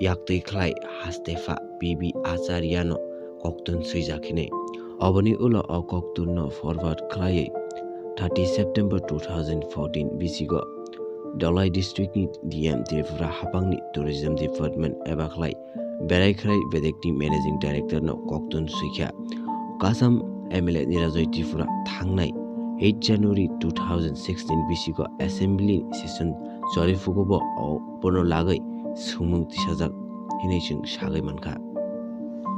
yaktwi khlai hastepha P B Acharya no koktun swijak hinwi. Oboni ulo o koktunno forward khlaiwi thirty September two thousand fourteen bisigo Dholai district ni D M Tripura hapangni tourism department eba khlai Berai Khrai Bedekni managing director no koktun swikha. Kacham M L A Nirajoy Tripura thangnai eight January two thousand sixteen bisigo assembly session choriphugo bo o bono lagwi swngmung tisajak hinwi chwng sagwi mankha.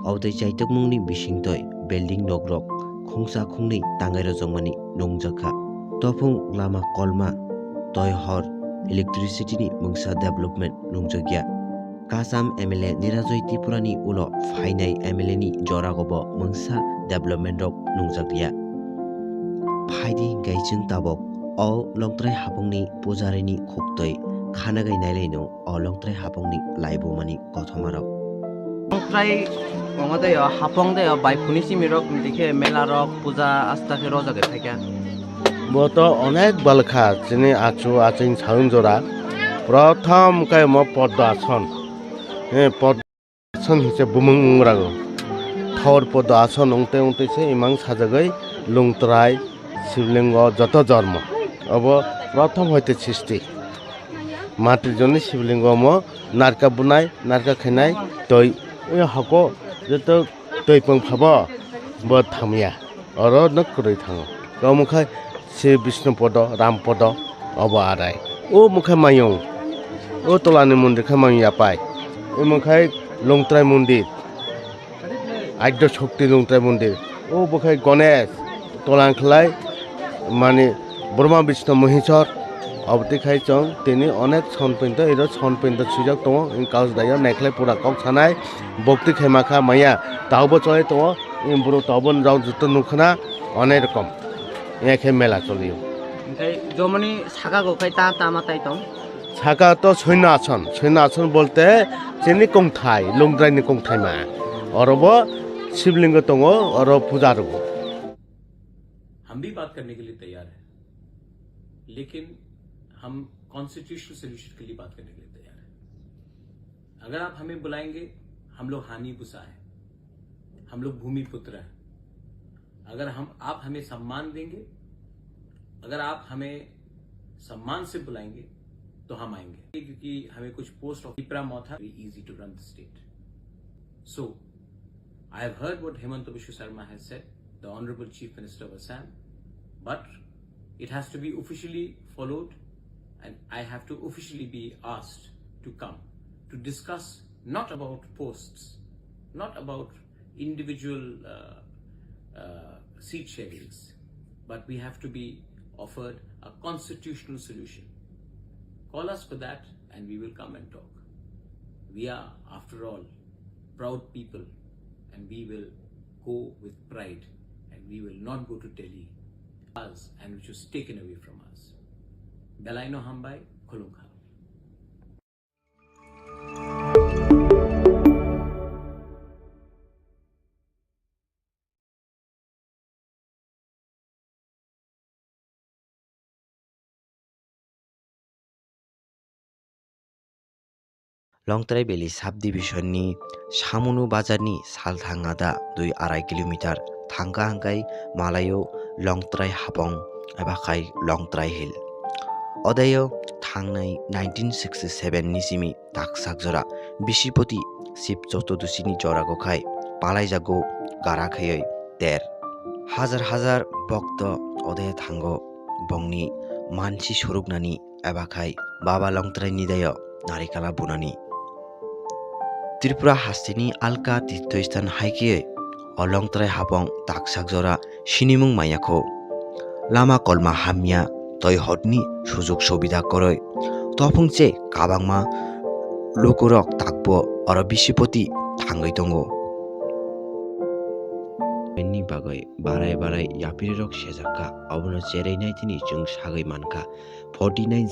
Obotwi chaitokmungni bisingtwi building nokrok khungsa khungnwi tangwi rwjakmani nungjakha. Tophung lama kolma, toi hor, electricity ni mungsa development nungjakya. Kacham M L A Nirajoy Tripura ni ulo phainai M L A ni jorago bo mungsa development rok nungjakya. Phaidi hinkhe chwng tabok o Longtrai Hapongni pujarini khuktwi khanagai nailaino o Longtrai Hapongni laibumani kothomarok. Longtrai omo tei o Hapong tei o bai phuni simirok dikhe melarok puja asta khe rojagwi phaikha. Bo to onek balkha chini achu aching saung jora. Prothom khe mo Poddo Ason. He Poddo Ason hinse bumung wngmrago. Thor Poddo Ason wngte wngte se imang sajagwi Lungtrai, Siblingo joto jormo. Obo prothom hoite sisti. Matrijoni Siblingo mo narka bunai, narka khainai, toi, o hako joto toi pung phabo bo thamya. Oro no kwrwi thango. Omo khai se Bishnu Podo, Ram Podo, obo arai. O mokhe mayung. O tolani mondir khe mayung yapai. Omo khai Lungtrai mondir. Aidya Shakti Lungtrai mondir. O bokhai Ganesh, tolang khlai, mani Brahma Vishnu Maheshwar, abotwi khai chwng tini onek son pinto, iro son pinto swijak tongo, in kaus dayo naikhlai pura kok sanai, bokti khai makha maya, taubo cholai tongo, in buru taubo rok joto nukhna, onek rokom. Iyakhe mela cholio. Hingkhai jomoni saka go khai ta tama tai tong? Saka to Soino Ason, Soino Ason bolte chini kongthai, Lungtraini kongthaima. Orobo Shivlingo tongo, oro puja rwo. हम भी बात करने के लिए तैयार हैं, लेकिन हम कॉन्स्टिट्यूशनल सॉल्यूशन के लिए बात करने के लिए तैयार हैं। अगर आप हमें बुलाएंगे, हम लोग हानि बुसा है, हम लोग भूमिपुत्र हैं। अगर हम, आप हमें सम्मान देंगे, अगर आप हमें सम्मान से बुलाएंगे, तो हम आएंगे, क्योंकि हमें कुछ पोस्ट ऑफ टिपरा मौथा, very easy to run the state. So, I have heard what Himanta Biswa Sarma has said, the Honorable Chief Minister of Assam, but it has to be officially followed, and I have to officially be asked to come to discuss not about posts, not about individual uh, uh, seat sharings, but we have to be offered a constitutional solution. Call us for that, and we will come and talk. We are, after all, proud people, and we will go with pride, and we will not go to Delhi, us, and which was taken away from us. Belaino hambai, khulumkha. Longtrai Valley Subdivision ni Samunu Bazar ni salthang ada dui arai kilometer thangka hangkai malaio Longtrai Hapong eba khai Longtrai Hill. Odayo thangnai nineteen sixty seven ni simi taksak jora Bisipoti Sib Chotodosi ni jora go khai palaijago gara khaioi ter. Hajar hajar bokto ode thango bongni mansi suruknani eba khai Baba Longtrai ni dayo narikala bunani. Tripura hasteni alka tirthoisthan hai khe o Longtrai Hapong taksak jora sinimung maya kho. Lama kolma hamya, toi hotni sujug subida koroi. Tophung che kabangma lukurok takbo oro Bisipoti thangwi tongo. Bini bagwi barai barai yaprirok sejakha, obono chereinai tini chwng sagwi mankha. Forty nine